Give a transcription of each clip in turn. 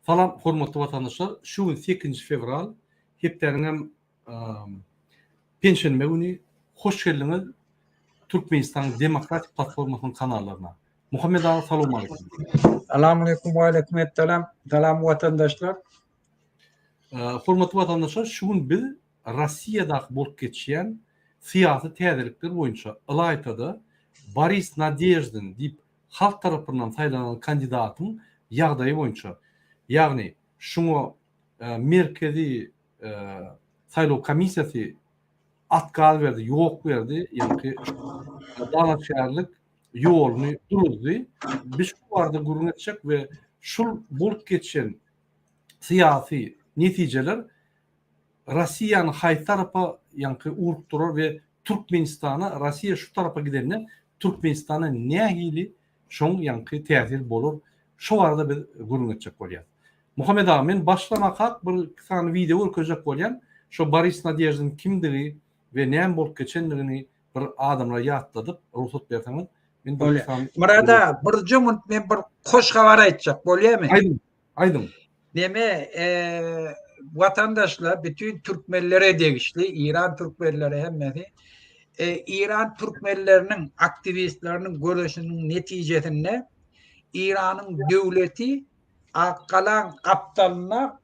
Salam hormatly watandaşlar şu gün sekizinji fewral hepdäniňem penşenbe güni hoş geldiňiz Türkmenistanyň Demokratik platformasynyň kanallaryna. Muhammet aga salowmaleýkim. Salamaleýkum waleýkim essalam salam watandaşlar. Hormatly watandaşlar şu gün biz Rossiýadaky bolup geçýän syýasy täzelikler boýunça ylaýtada Boris Nadeždin diýip halk tarapyndan saýlanan kandidatyň ýagdaýy boýunça, ýagny şuňa Merkezi saýlaw komissiýasy otkaz berdi, ýok berdi, ýaňky dalaşgärlik ýoluny duruzdy. Biz şu barada gürrüň etjek we şul bolup geçen syýasy netijeler Rossiýany haýsy tarapa ýaňky ugrukdyrar we Türkmenistana Rossiýa şu tarapa gidende Türkmenistana nähili şoň ýaňky täsir bolar şo barada biz gürrüň etjek bolýas. Muhammet aga men başlamakak bir iki sany wideo görkezjek bolýan şo Boris Nadeždin kimdigi we näme bolup geçendigini bir adamlara ýatladyp rugsat berseňiz men bir iki sany Myrat aga birje munt men bir hoş habar aýtjak bolýamy? Aýdyň. Aýdyň. Neme, watandaşlar, bütin türkmenlere degişli, İran türkmenleri hemmesi, İran türkmenleriniň aktiwistleriniň göreşiniň netijesinde İranyň döwleti Akgalaň gapdalynda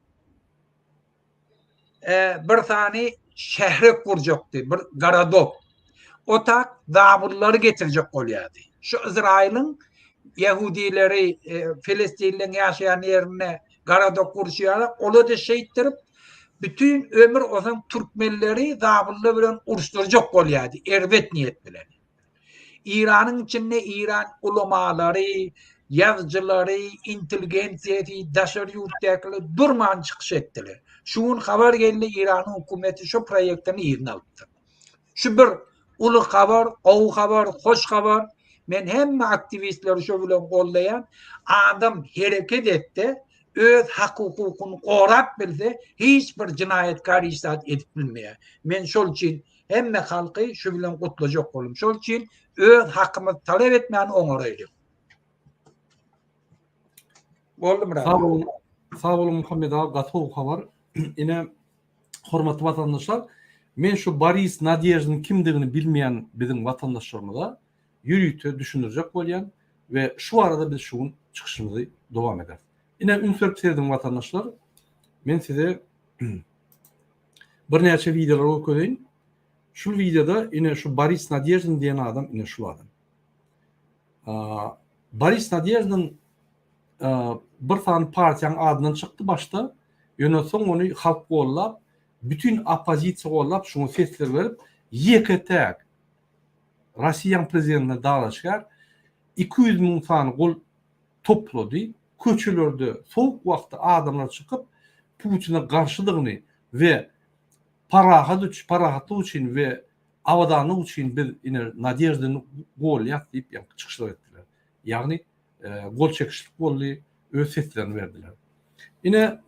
bir sany şährek gurjakdy, bir gorodok. O tak zabullary getirjek bolýardy. Şu Izraýylyň ýehudileri, filestinleriň ýaşaýan ýerinde gorodok gurşy ýaly, ola-da şeýtdirip, bütin ömür osaň türkmenleri zabullar bilen uruşdyrjak bolýardy, erbet niýet bilen. Iranyň içinde Iran ulamalary, ýazyjylary, intelligensiýasy, daşary ýurtdakylar durman çykyş etdiler. Şu gün habar geldi, Iranyň hökümeti şu proýektini yzyna alypdyr. Şu bir uly habar, gowy habar, hoş habar. Men hemme aktiwistleri şu bilen goldaýan. Adam hereket etse, öz hak-hukukyny gorap bilse, hiç bir jynaýatkar hiç zat edip bilmeýär. Men şol üçin Hemme halky şu bilen gutlajak boldum. Şol üçin öz hakymyzy talap etmäni oňaraýlyk. Boldy Myrat. Sag boluň. Sag boluň Muhammet aga gaty gowy habar. Ine hormatly watandaşlar men şu Boris Nadeždin kimdigini bilmeýän biziň watandaşlarymyza ýörite düşündirjek bolýan we şu barada biz şu gün çykyşymyzy dowam ederis. Ine üns berip serediň watandaşlar. Men size Birnäçe wideolar görkezeýin. Şul wideoda ine şu Boris Nadeždin diýen adam ine şul adam. Boris Nadeždin bir sany partiýanyň adyndan çykdy başda. Ýöne soň ony halk gollap, bütin oppozisiýa gollap, şuňa sesler berip, ýeke-täk Russiýanyň prezidentine dalaşgär 200 müň sany gol toplady. Köçelerde sowuk wagty adamlar çykyp Putine garşydygyny we parahat üç parahatlyk üçin we abadanlyk üçin biz ine Nadeždany golýas diýip ýaňky çykyşlar etdiler. Ýagny gol çekişlik boldy, öz seslerini berdiler. Ine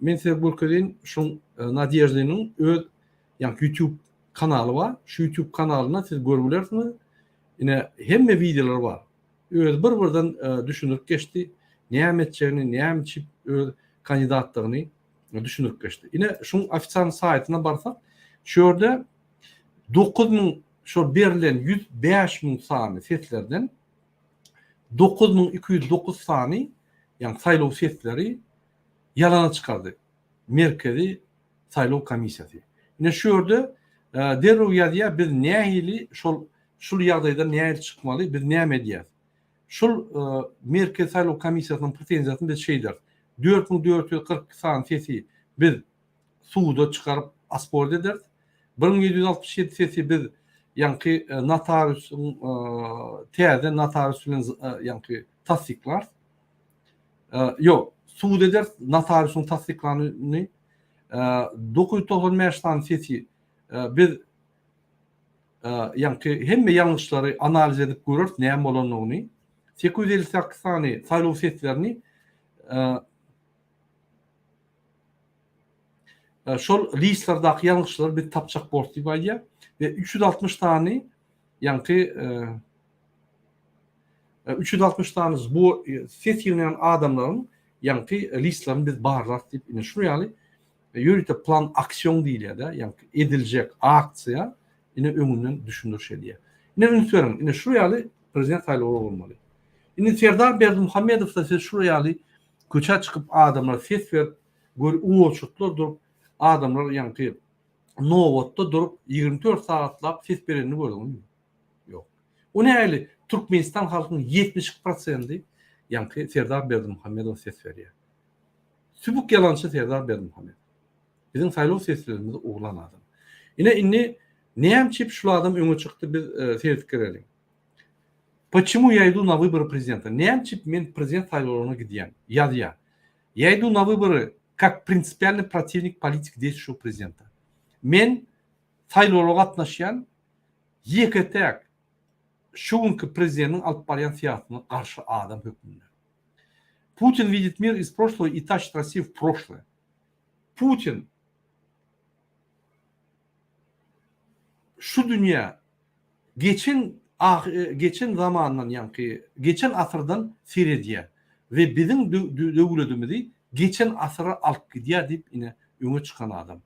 men size görkezeýin şuň Nadeždanyň öz ýaňky YouTube kanaly bar. Şu YouTube kanalynda siz görüp bilersiňiz. Ine hemme wideolar bar. Özi bir-birden düşündirip geçdi. Näme etjegini, näme üçin öz kandidatlygyny düşündirip geçdi. Ine, şuň ofisialnyý saýtyna barsak, şu ýerde 9000 şol berlen 105 müň sany seslerden 9209 sany, ýagny saýlaw sesleri ýalana çykardy. Merkezi saýlaw komissiýasy. Ine şu ýerde derrew ýazýar, biz nähili şol şul ýagdaýdan nähili çykmaly, biz näme edýäs? Şul Merkezi saýlaw komissiýasynyň pretenziýasyny biz şeýderis. 4442 sany sesi biz suda çykaryp osport ederis. 1767 sesi biz ýaňky notariusyň täze notarius bilen ýaňky tassyklarys. Ýok, sud ederis notariusyň tassyklanyny. 995 sany sesi biz ýaňky hemme ýalňyşlary analiz edip göreris näme bolandygyny. 858 sany saýlaw seslerini şol listlerdaky ýalňyşlary biz tapjak borus diýip aýdýar we 360 sany ýaňky 360 sany zbor ses ýygnaýan adamlaryň. Ýaňky listlerini biz barlarys diýip, ine şular ýaly ýörite plan aksion diýilýär-de, ýaňky ediljek aksiýa ine öňünden düşündiriş edýär. Ine üns beriň, ine şular ýaly prezident saýlawlary bolmaly. Indi Serdar Berdimuhamedowda siz şular ýaly köçä çykyp adamlar ses berip, gör uçutlar durup, adamlar ýaňky nobatda durup 24 sagatlap ses berenini gördüňizmi? Ýok. O nähili Türkmenistan halkynyň 72 prosendi ýaňky Serdar Berdimuhamedowa ses berýär. Sübük ýalançy Serdar Berdimuhamedow. Biziň saýlaw seslerimizi oglan adam. Ine indi näme üçin şul adam öňe çykdy biz e, seredip gireliň. Почему я иду на выборы президента? Näme üçin men prezident saýlawlaryna gidýän? Ýazýar. Я иду на выборы как принципиальный противник политики действующего президента. Men saýlawlara gatnaşýan ýeke-täk şu günki prezidentiň alyp barýan syýasatyna garşy adam hökmünde. Putin видит мир из прошлого и тащит Россию в прошлое. Putin şu dünýä geçen geçen zamandan ýaňky geçen asyrdan seredýär we biziň döwletimizi geçen asyra alyp gidýär diýip ine öňe çykan adam.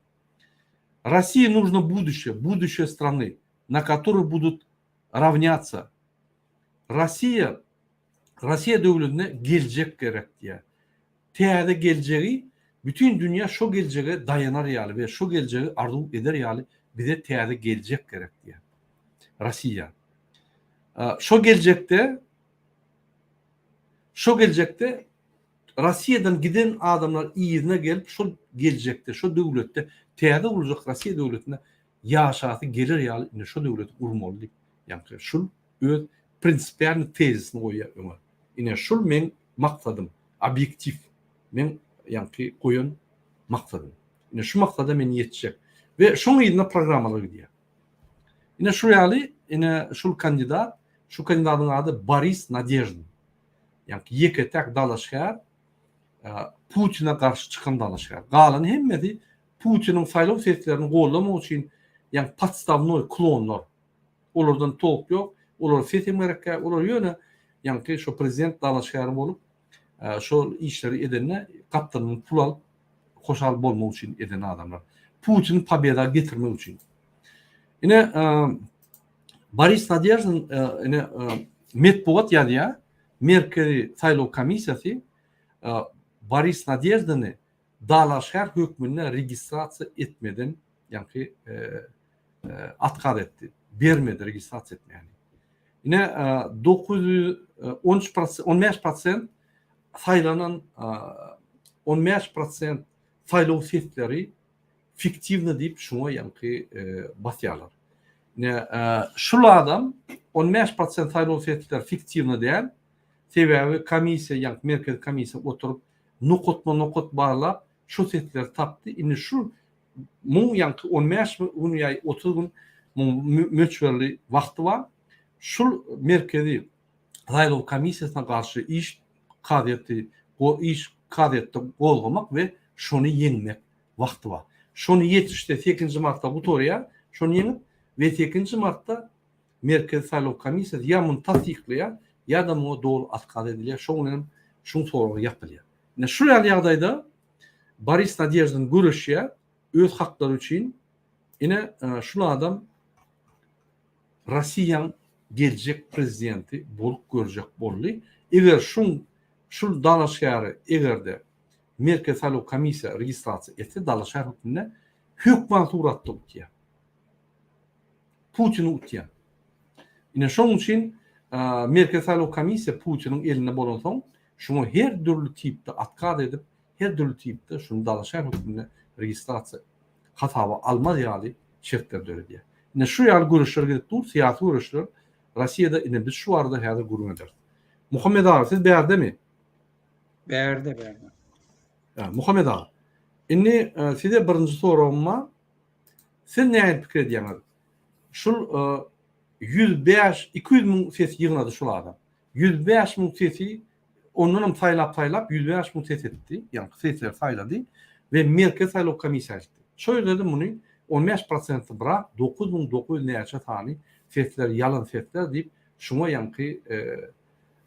России нужно будущее, будущее страны, на которое будут равняться. Rossiýa Rossiýa döwletine geljek gerek diýýär. Täze geljegi bütin dünýä şo geljege daýanar ýaly we şo geljegi arzuw eder ýaly bize täze geljek gerek diýýär. Rossiýa. Şo geljekde şo geljekde Rossiýadan giden adamlar yzyna gelip şol geljekde şo döwletde täze guruljak Rossiýa döwletinde ýaşasy geler ýaly indi şo döwleti gurmaly diýip ýaňky şul öz prinsipialnyý tezisini goýýar öňe. Ine şul meň maksadym, obýektiw meň ýaňky goýan maksadym. Ine şu maksada men ýetjek. We şoň yzyna programmalar gidýär. Ine şu ýaly, ine şul kandidat, şu kandidatyň ady Boris Nadeždin. Ýaňky ýeke-täk dalaşgär Putine garşy çykan dalaşgär. Galan hemmesi Putiniň saýlaw seslerini goldamak üçin ýaňky podstawnoý klonlar. Olardan tolk ýok, olara ses hem gerek däl, olar ýöne ýaňky şo prezident dalaşgäri bolup, şol işleri edende gapdalyndan pul alyp hoşal bolmak üçin eden adamlar. Putini pobeda getirmek üçin. Ine Boris Nadeždin ine metbugat ýazýar, Merkezi saýlaw komissiýasy Boris Nadeždini dalaşgär hökmünde registrasiýa etmeden ýaňky otkaz etdi. Bermedi registrasiýa etmäni. Ine 913 prosent 15 prosent saýlanan 15 prosent saýlaw sesleri fiktiwny diýip şuňa ýaňky basýarlar. Ine şul adam 15 prosent saýlaw sesleri fiktiwny däl. Sebäbi komissiýa ýaňky merkezi komissiýa oturyp nokatma-nokat barlap şu sesleri tapdy. Indi şu muň ýaňky 15 gün ýa 30 gün muň möçberli wagty bar. Şul merkezi saýlaw komissiýasyna garşy iş kazyýeti iş kazyýetde gozgamak we şony ýeňmek wagty bar. Şony ýetişse sekizinji martda gutarýar, şony ýeňip we sekizinji martda Merkezi saýlaw komissiýasy ýa muny tassyklaýar, ýa-da muňa doly otkaz edilýär, şoň bilen hem şuň soragy ýapylýar. Ine şu ýaly ýagdaýda Boris Nadeždin göreşýär öz haklary üçin. Ine şul adam Rossiýaň geljek prezidenti bolup görjek boldy. Eger şuň şul dalaşgäri eger-de Merkezi saýlaw komissiýa registrasiýa etse dalaşgär hökmünde hökman suratda utýar. Putini utýar. Ine şoň üçin Merkezi saýlaw komissiýa Putiniň elinde bolansoň şuňa her dürli tipde otkaz edip, her dürli tipde şuny dalaşgär hökmünde registrasiýa hasaba almaz ýaly şertler döredýär. Ine şu ýaly göreşler gidip dur, syýasy göreşler Rossiýada ine biz şu barada häzir gürrüň ederis. Muhammet aga siz bärdemi? Bärde, bärde. Muhammet aga, indi size birinji soragym bar. Siz nähili pikir edýäňiz? Şul 105, 200 müň ses ýygnady şul adam. 105 müň sesi ondan hem saýlap saýlap 105 müň ses etdi. Ýagny sesleri saýlady we Merkezi saýlaw komissiýa aýtdy. Şo ýerde-de muny 15 prosenti brak 9900 näçe sany sesler ýalan sesler diýip şuňa ýaňky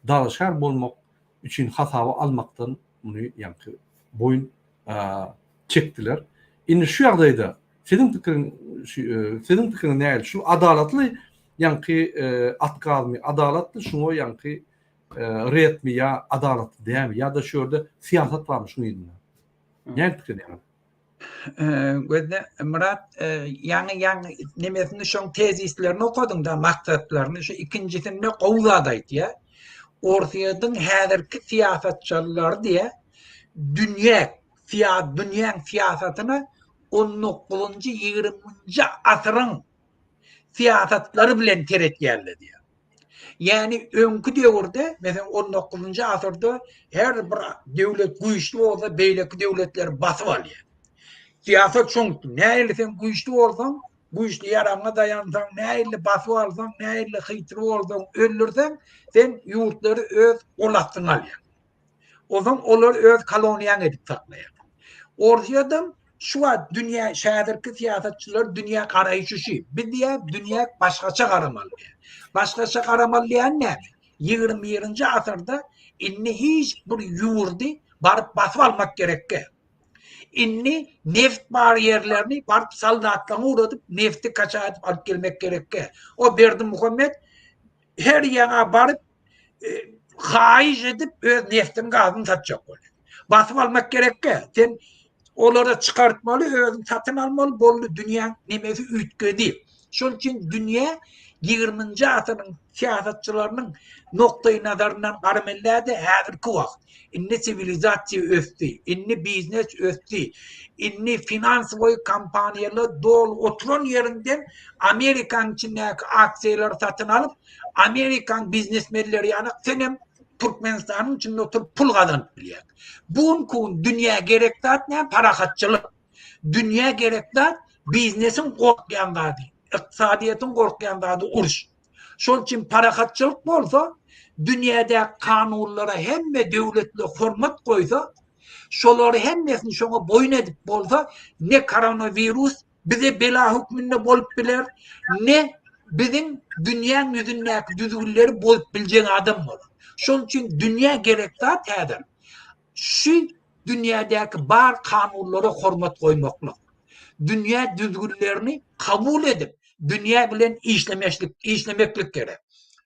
dalaşgär bolmak üçin hasaba almakdan. muny ýaňky boýun çekdiler. Indi şu ýagdaýda siziň pikiriň siziň pikiriňiz nähili? Şu adalatly ýaňky otkazmy, adalatly şuňa ýaňky redmi ýa adalatly dälmi ýa-da şu ýerde syýasat barmy şuň yzynda? Näme pikir edýäňiz? Gözle Myrat ýaňy ýaňy nemesini şoň tezislerini okadyň da maksatlaryny şu ikinjisinde gowy zat aýtýar. Orsýetiň häzirki syýasatçylary diýä dünýä syýa dünýäň syýasatyna on dokuzynjy ýigriminji asyryň syýasatlary bilen seretýärler diýýär. Ýagny öňki döwürde, meselem on dokuzynjy asyrda her bir döwlet güýçli bolsa beýleki döwletleri basyp alýar. Syýasat şoň üçin. Nähili sen güýçli bolsaň, güýçli ýaragyňa daýansaň, nähili basyp alsaň, nähili hytry bolsaň, öldürseň, sen ýurtlary öz gol astyňa alýaň. Onsoň olar öz koloniýaň edip saklaýar. Orsýedem şu wagt dünýä häzirki syýasatçylar dünýä garaýşy şu. Biz diýýär dünýä başgaça garamaly diýýär. Başgaça garamaly diýýän näme? 21-nji asyrda indi hiç bir ýurdy baryp basyp almak gerekge. Indi neft bar ýerlerini baryp soldatlaryňy ugradyp nefti kaça edip alyp gelmek gerekge. O Berdimuhamet her ýaňa baryp haýyş edip öz neftiň gazyny satjak bolýar. Basyp almak gerekge. Sen olara çykartmaly, özüň satyn almaly, boldy dünýäň nemesi üýtgedi. Şonuň üçin dünýä 20-nji asyryň syýasatçylarynyň noktaý nazaryndan garamelläde häzirki wagt. Indi siwilizasiýa ösdi, indi biznes ösdi, indi finansowy kompaniýalar doly oturan ýerinden Amerikanyň içindäki aksiýalary satyn alyp, Amerikan biznesmenleri ýaly senem Türkmenistanyň içinde oturyp pul gazanyp bilýäň. Bu günki gün dünýä gerek zat näme? Parahatçylyk. Dünýä gerek zat biznesiň gorkýan zady, ykdysadyýetiň gorkýan zady uruş. Şol üçin parahatçylyk bolsa, dünýädäki kanunlara hemme döwletler hormat goýsa, şolary hemmesini şoňa boýun edip bolsa, ne koronawirus bize bela hökmünde bolup biler, ne biziň dünýäň ýüzündäki düzgünleri bozup biljek adam bolar. Şonuň üçin dünýä gerek zat häzir şu dünýädäki bar kanunlara hormat goýmaklyk. Dünýä düzgünlerini kabul edip, dünýä bilen işlemeşlik, işlemeklik gerek.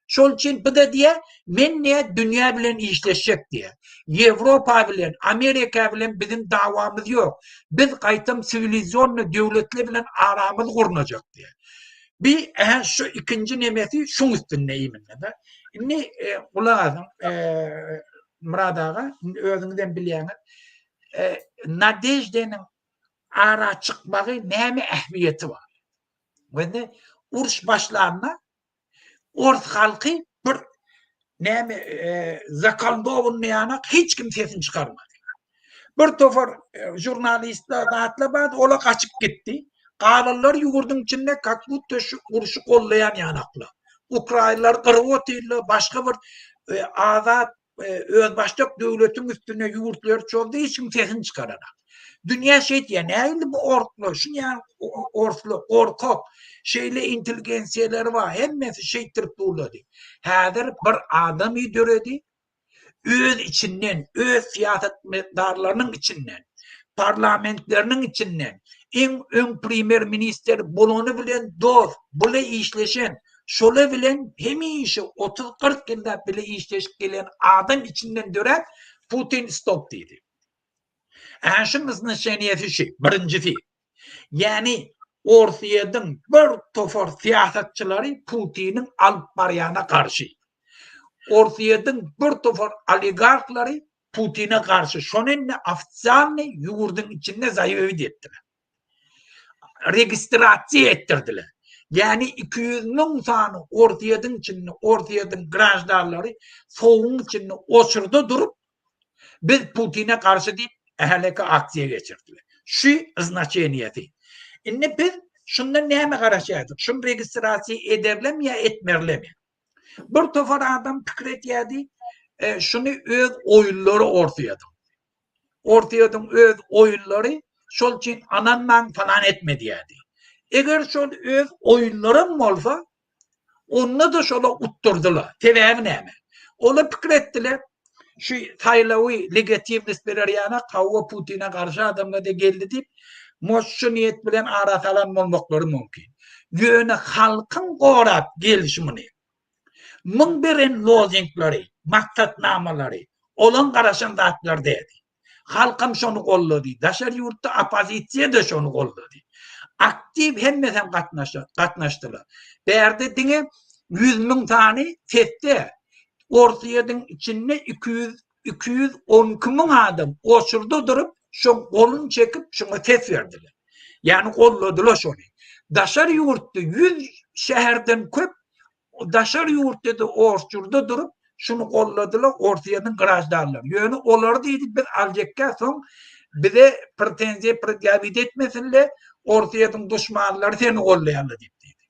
Şol üçin bu da diýä, men diýä dünýä bilen işleşjek diýä. Ýewropa bilen, Amerika bilen biziň dawamyz ýok. Biz gaýtam siwilizionny döwletler bilen aramyz gurnajak diýä. Bi ähä şu ikinji nemesi şuň üstünde iminde da. Indi e, gulak asyň e, Myrat aga, indi özüňiz hem bilýäňiz. E, Nadeždeniň ara çykmagy näme ähmiýeti bar? Wende uruş başlanda Ors halky bir näme e, zakoldowunny ýanak hiç kim sesini çykarmady. Bir topar e, žurnalistler zatlar bardy, olar gaçyp gitdi. Galanlar ýurduň içinde kak budto şu urşy gollaýan ýanaklar. Ukrainler gyryp otyrlar, başga bir e, azat özbaşdak döwletiň üstüne ýurtlary çozdy, hiç kim sesini çykaranak. Dünýä şeýtýär, nähili bu orslar, şuny ýaly orslar, gorkak, şeýle intelligensiýalary bar, hemmesi şeýtdirip durlar diýip. Häzir bir adamy döredi, öz içinden, öz syýasatmedarlarynyň içinden, parlamentleriniň içinden, iň öň premýer-ministr bolany bilen dost, bile işleşen, Şola bilen hemişe otuz-kyrk ýyllap bile işleşip gelen adam içinden döräp Putin stop diýdi. Ä şuň znaçeniýesi şu, birinjisi. Ýagny Orsýetiň bir topar syýasatçylary Putiniň alyp barýana garşy. Orsýetiň bir topar oligarhlary Putine garşy. Şony indi ofisialnyý ýurduň içinde zaýawit etdiler. registrasiýa etdirdiler. Ýagny 200 müň sany Orsýetiň içinde Orsýetiň graždanlary sowugyň içinde oçurda durup biz Putine garşy diýip ähleke aksiýa geçirdiler. Şu znaçeniýesi. Indi biz şundan näme garaşýardyk? Şuny registrasiýa ederlermi ýa etmerlermi? Bir topar adam pikir edýärdi, e, şuny öz oýunlary Orsýetiň. Orsýetiň öz oýunlary şol üçin ananmaň falan etme diýerdi. Eger şol öz oýunlaram bolsa, onda-da şola utdurdylar. Sebäbi näme? Olar pikir etdiler. Şu saýlawy legitimnost berer ýanak hawa Putine garşy adamlar-da geldi diýip, moş şu niýet bilen ara salan bolmaklary mümkin. Ýöne halkyň gorap gelşi muny. Muň beren lozinglary, maksatnamalary olaň garaşan zatlary däldi. Halkam şony goldady. Daşary ýurtda oppozisiýa-da şony goldady. Aktiw hemmesem gatnaşdylar. Bärde diňe 100 müň sany sesde Orsýetiň içinde 200 212 müň adam oçurda durup şoň goluny çekip şoňa ses berdiler. Ýagny golladylar şony. Daşary ýurtda 100 şäherden köp daşary ýurtda-da orsjurda durup şuny golladylar Orsýetiň graždanlary. Ýöne olary diýdi biz aljakka soň bize pretenziýa predýawit etmesinler, Orsýetiň duşmanlary seni gollaýarlar diýip diýdi.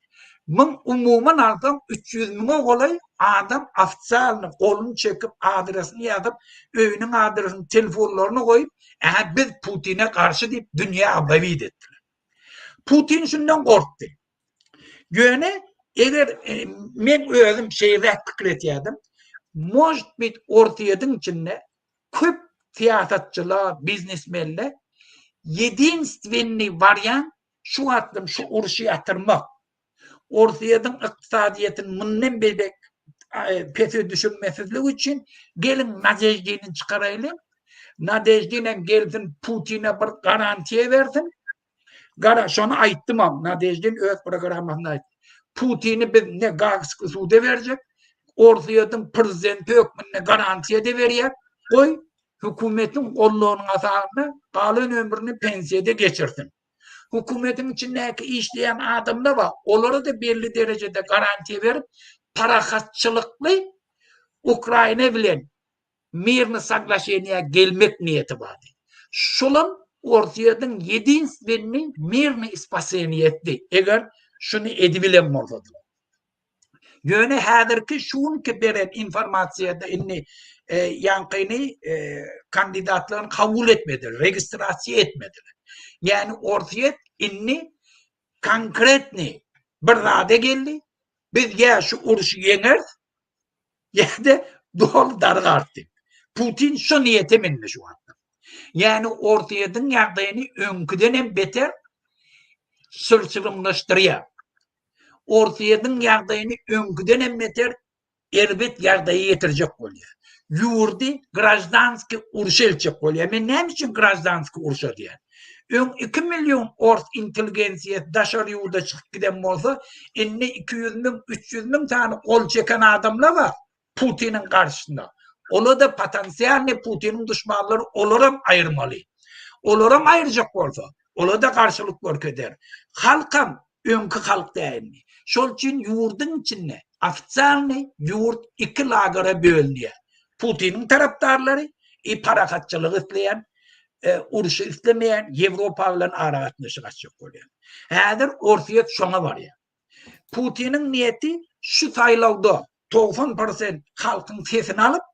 Muň umuman alsaň 300 müňe golaý adam ofisialny goluny çekip adresini ýazyp, öýüniň adresini, telefonlaryny goýup, ähä biz Putine garşy diýip dünýä obýawit etdiler. Putin şundan gorkdy. Ýöne eger e, men özüm şeýle pikir etýärdim. Может быть, Orsýetiň içinde köp syýasatçylar, biznesmenler jedinstwennyý wariant şu wagtlam şu urşy ýatyrmak. Orsýetiň ykdysadyýetini mundan beýläk e, pese düşürmesizlik üçin geliň Nadeždini çykaraýlyň. Nadeždinem gelsin Putine bir garantiýa bersin. Gara şony aýtdymam, Nadeždin öz programmasynda aýtdy. Putini biz ne Gaagski suda berjek, Orsýetiň prezidenti hökmünde garantiýa-da berýär. Goý, hökümetiň goldawynyň esasynda galan ömrüni pensiýada geçirsin. Hökümetiň içindäki işleýän adamlar bar, olara-da belli derejede garantiýa berip, parahatçylykly Ukraina bilen mirny soglaşeniýa gelmek niýeti bardy. Şolam Orsýetiň ýedinstwennyý mirny spaseniýesidi, eger şuny edibilen bolsadylar. Ýöne häzirki şu günki beren informasiýada indi e, ýaňkyny e, kandidatlaryny kabul etmediler, registrasiýa etmediler. Ýagny Orsýet indi konkretny bir zada geldi. Biz ýa şu urşy ýeňeris, Ýa-da doly dargar diýip. Putin şu niýete mindi şu wagtda. Ýagny Orsýetiň ýagdaýyny öňküden hem beter çylşyrymlaşdyrýar. Orsýetiň ýagdaýyny öňküden hem beter erbet ýagdaýa ýetirjek bolýar. Ýurdy graždanskiý urşa eltjek bolýar. Men näme üçin graždanskiý urşa diýýän? Öň 2 million ors intelligensiýasy daşary ýurda çykyp giden bolsa, indi 200 müň, 300 müň sany gol çeken adamlar bar Putiniň garşysynda. Olar-da potensialnyý Putiniň duşmanlary, olaram aýyrmaly. Olaram aýyrjak bolsa, olar-da garşylyk görkezer. Halkam öňki halk däl indi. Şol üçin ýurduň içinde ofisialnyý ýurt iki lagere bölünýär. Putiniň tarapdarlary i parahatçylygy isleýän, e, urşy islemeýän, Ýewropa bilen aragatnaşyk açjak bolýan. Häzir Orsýet şoňa barýar. Putiniň niýeti şu saýlawda 90% halkyň sesini alyp,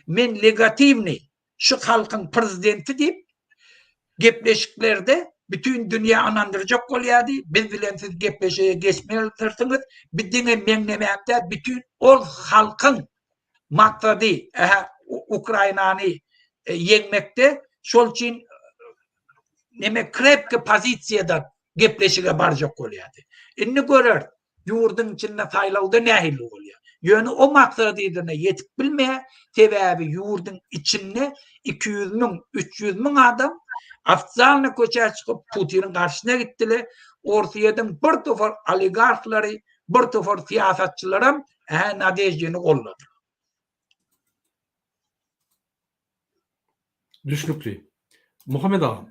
men legatiwnyý şu halkyň prezidenti diýip gepleşiklerde bütin dünýä ynandyrjak bolýardy, biz bilen siz gepleşige geçmelidirsiňiz, biz diňe meň nemäm däl, bütin ol halkyň maksady, ähä, Ukrainany e, ýeňmekde, şol üçin neme krepki pozisiýada gepleşige barjak bolýardy. Indi görer, ýurduň içinde saýlawda nähili bolýar. Ýöne o maksadyna ýetip bilmeýär, sebäbi ýurduň içinde 200 müň, 300 müň adam ofitsialny köçä çykyp Putiniň garşysyna gitdiler. Orsýetiň bir topar oligarhlary, bir topar syýasatçylaram hä Nadeždini golladylar. Düşnükli. Muhammet agam,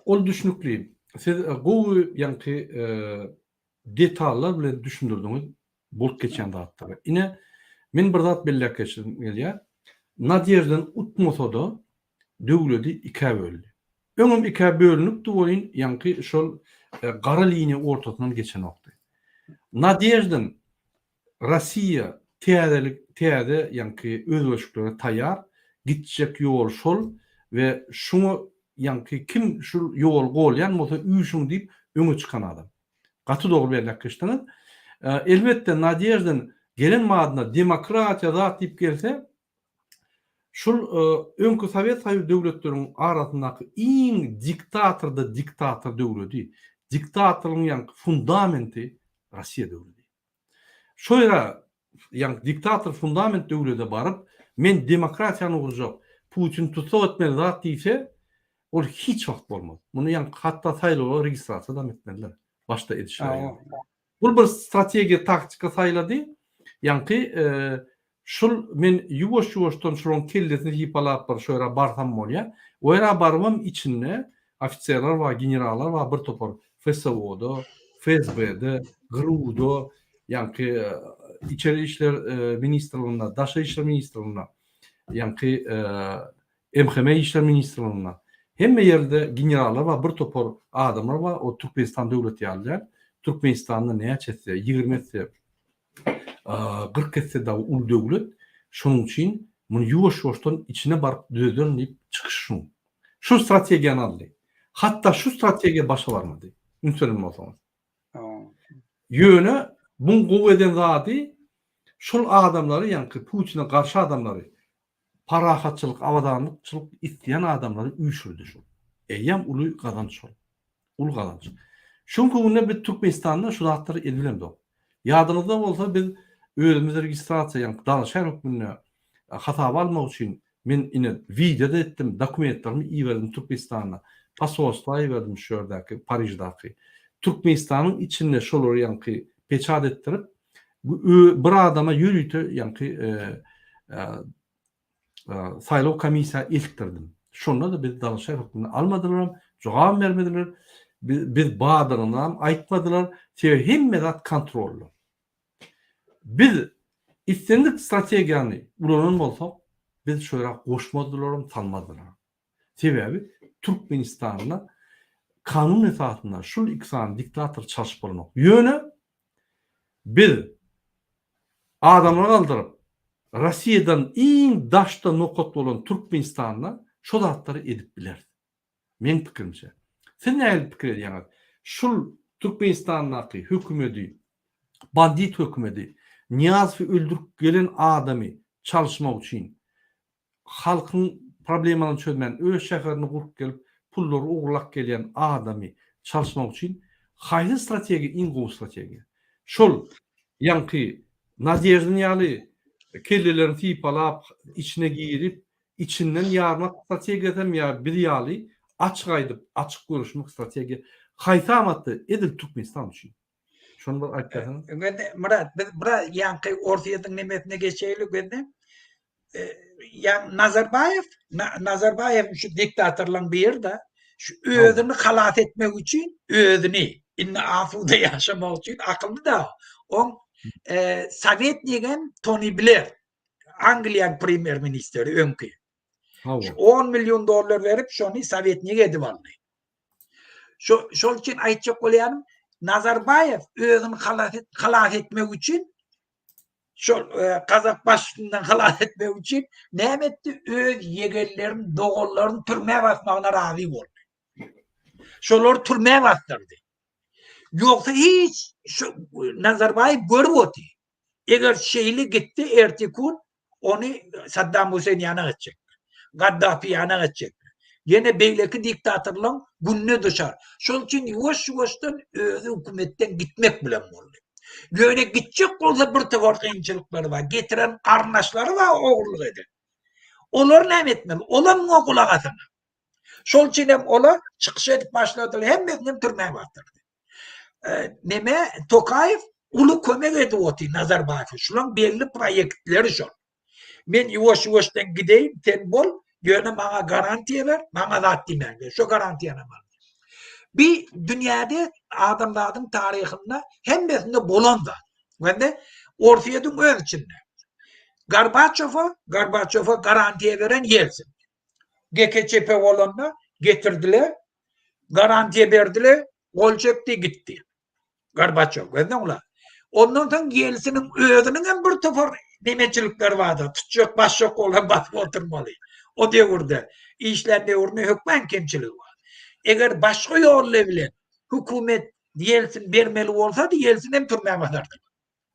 ol düşnükli. Siz gowy ýaňky detallar bilen düşündirdiňiz bolup geçýän zatlary. Ine, men bir zat belläp geçesim gelýär. Nadeždin utmasa-da, döwledi ikä böldi. Öňem ikä bölünipdi welin, ýaňky şol gara liniýa ortasyndan geçenokdy. Nadeždin Rossiýa täzelik täze ýaňky özgerişliklere taýýar, gitjek ýol şol we şuňa ýaňky kim şul ýoly golýan bolsa üýşüň diýip öňe çykan adam. Gaty dogry belläp geçdiňiz. Elbetde Nadeždin gelen badyna demokratiýa zat diýip gelse. Şul öňki Sowet Soýuzy döwletleriň arasyndaky iň diktatorda diktator döwledi, diktatorlygyň ýaňky fundamenti Russiýa döwledi. Şo ýere ýaňky diktator fundament döwlede baryp, men demokratiýany gurjak, Putini tussag etmeli zat diýse, ol hiç wagt bolmaz. Muny ýaňky hatda saýlawa registrasiýadam etmezler. Başda edişleri ýaly. Bul bir strategiýa taktika saýlady. Ýaňky şul men ýuwaş-ýuwaşdan şularyň kellesini sypalap bir şo ýere barsam bolýa. O ýere barybam içinde ofiserler bar, generallar bar bir topar FSO-da, FSB-de, GRU-da, ýaňky içeri işler ministrliginde, daşary işler ministrliginde, ýaňky MHM işler ministrliginde hemme ýerde generallar bar, bir topar adamlar bar, o Türkmenistan döwleti ýaly däl. Türkmenistanda näçe etse, 20 etse, 40 etse dagy uly döwlet. Şonuň üçin muny ýuwaş-ýuwaşdan içine baryp düzederin diýip çykyş şuň. Şu strategiýany aldy. Hatda şu strategiýa başa barmady. Üns beren bolsaňyz. Ýöne muň gowy eden zady şol adamlary ýaňky Putine garşy adamlary Parahatçylyk, abadanlykçylyk isleýän adamlary üýşürdi şol. Eýýäm uly gazanç şol. Uly gazanç. Şu günki günde biz Türkmenistanda şu zatlary edibilemzok. Ýadyňyzda bolsa biz özümiz registrasiýa ýagny dalaşgär hökmünde hasaba almak üçin men ine wideo-da etdim, dokumentlerimi iberdim Türkmenistana, posolstwa iberdim şu ýerdäki Pariždaky. Türkmenistanyň içinde şolary ýaňky peçat etdirip bir adama ýörite ýaňky saýlaw komissiýa eltdirdim. Şonda-da bizi dalaşgär hökmünde almadylaram, jogabam bermediler. Biz bardygynam aýtmadylar. Sebäbi hemme zat kontrolda. Biz islendik strategiýany ulanan bolsak, biz şo ýere goşmazdylaram, salmazdylaram. Sebäbi Türkmenistanda kanun esasynda şul iki sany diktator çalşyp bolanok. Ýöne biz adamlar aldyryp Rossiýadan iň daşda nokat bolan Türkmenistanda şo zatlary edip bileris. Meň pikirimçe. Siz nähili pikir edýäňiz? Şul Türkmenistandaky hökümedi, bandit hökümedi, Nyýazowy öldürip gelen adamy çalyşmak üçin halkyň problemalaryny çözmän öz şäherini gurup gelip pullary ogurlap gelýän adamy çalyşmak üçin haýsy strategiýa iň gowy strategiýa? Şol ýaňky Nadeždin ýaly kellelerini sypalap içine girip içinden ýarmak strategiýasam ýa biz ýaly açyk aýdyp açyk görüşmek strategiýa haýsy amatly edil Türkmenistan üçin? Şony bir aýdyp berseňiz. Myrat biz biraz ýaňky Orsýetiň nemesine geçeýli gözde. Ýa Nazarbaýew, Nazarbaýew şu diktatorlaryň biri-de, şu özüni halas etmek üçin özüni indi asuda ýaşamak üçin akylly da oň e, sowetnigem Tony Bler Angliýanyň premýer ministri öňki. Hawa. 10 million dollar berip şony sowetnik edip aldy. Şo şol üçin aýtjak bolýanym Nazarbaýew özüni halas et, halas etmek üçin şol e, gazak başyndan halas etmek üçin näme etdi? Öz ýegenlerini, doganlaryny türmä basmagyna razy boldy. Şolar türmä basdyrdy. Ýogsa hiç şu Nazarbaýew görüp oty. Eger şeýle gitse ertikun ony Saddam Hüseýin ýanak etjek. Gaddafi ýanak etjek. Ýene beýleki diktatorlaryň gününe düşer. Şol üçin ýuwaş-ýuwaşdan özi hökümetden gitmek bilen boldy. Ýöne gitjek bolsa bir topar kynçylyklary bar. Getiren garyndaşlary bar ogurlyk eden. Olar näme etmeli? Olam muňa gulak asanak. Şol üçin hem olar çykyş edip başladylar. Hemmesini hem türmä basdyrdy. Neme Tokaýew uly kömek edip otyr Nazarbaýewe. Şulaň belli proýektleri şol. Men ýuwaş-ýuwaşdan gideýin, sen bol, ýöne maňa garantiýa ber, maňa zat diýmäň diýip, şo garantiýany al. Bi dünýäde adamzadyň taryhynda hemmesinde bolan zat. Wende Orsýetiň öz içinde. Gorbaçowa, Gorbaçowa garantiýa beren Ýelsin. GKÇP bolanda getirdiler, garantiýa berdiler, gol çekdi, gitdi. Gorbaçow, gözleň ulan. Ondan soň Ýelsiniň özüniň hem bir topar nemeçilikleri bardy. Tutjak, basjak bolsa basyp oturmaly. O döwürde, işlän döwründe hökman kemçiligi bar. Eger başga ýolla bilen hökümet Ýelsin bermeli bolsady, Ýelsin hem türmä basardy.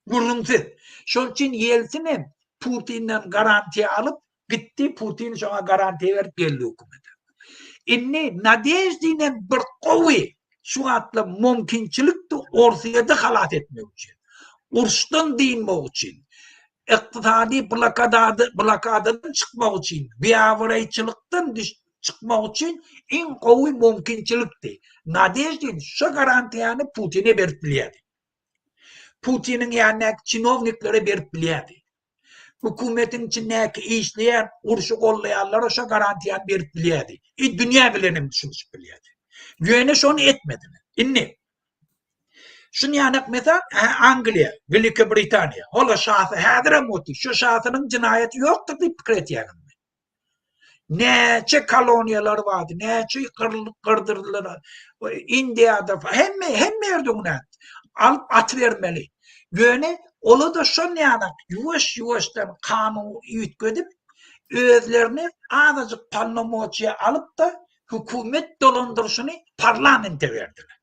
Gürrüňsiz. Şol üçin Ýelsin hem Putinden garantiýa alyp. Gitdi Putin şoňa garantiýa berip geldi hökümete. Indi Nadeždinem bir gowy şu wagtlar mümkinçilikdi Orsýeti halas etmek üçin. Uruşdan dynmak üçin. Ykdysady blokadada blokadadan çykmak üçin, biabraýçylykdan çykmak üçin iň gowy mümkinçilikdi. Nadeždin şu garantiýany Putine berip bilýärdi. Putiniň ýanyndaky çinowniklere berip bilýärdi. Hökümetiň içindäki işleýän, urşy gollaýanlara şo garantiýany berip bilýärdi. I dünýä bilen hem düşünişip bilýärdi. Ýöne şony etmediler. Indi şuny ýanak mesal, Angliýa, Welikiýa Britaniýa, hola şasy häzirem otyr. Şu şasynyň jenaýaty ýokdur diýip pikir etýäňizmi? Näçe koloniýalar bardy, näçe gyrdyrdylar. Indiýada hemme hemme ýerde günä. Alyp atybermeli. Ýöne ola-da şon ýanak ýuwaş-ýuwaşdan kanun üýtgedip, özlerini azajyk polnomoçiýa alyp-da, hökümet dolandyryşyny parlamente berdiler.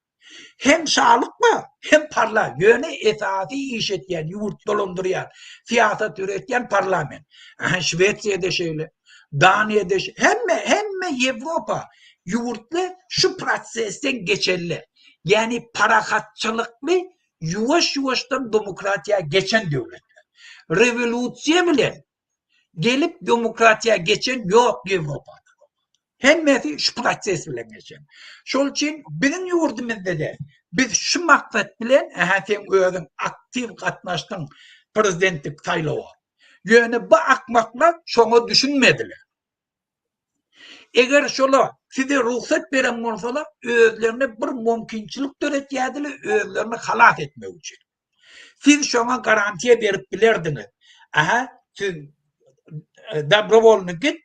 Hem şalyk bar, hem parla, ýöne esasy iş etýän, ýurt dolandyrýan, syýasat ýöretýän parlament. Aha, Şwesiýada şeýle, Daniýada hemme, hemme Ýewropa ýurtly şu prosesden geçenler. Ýagny parahatçylykly ýuwaş-ýuwaşdan demokratiýa geçen döwletler. Rewolýusiýa bilen gelip demokratiýa geçen ýok Ýewropada. Hemmesi şu proses bilen geçen. Şol üçin biziň ýurdumyzda-da biz şu maksat bilen, ähä sen özüň aktiw gatnaşdyň prezidentlik saýlawa. Ýöne bu akmaklar şoňa düşünmediler. Eger şolar size rugsat beren bolsalar, özlerine bir mümkinçilik döretýärdiler özlerini halas etmek üçin. Siz şoňa garantiýa berip bilerdiňiz. Aha, siz e, dobrowolny git,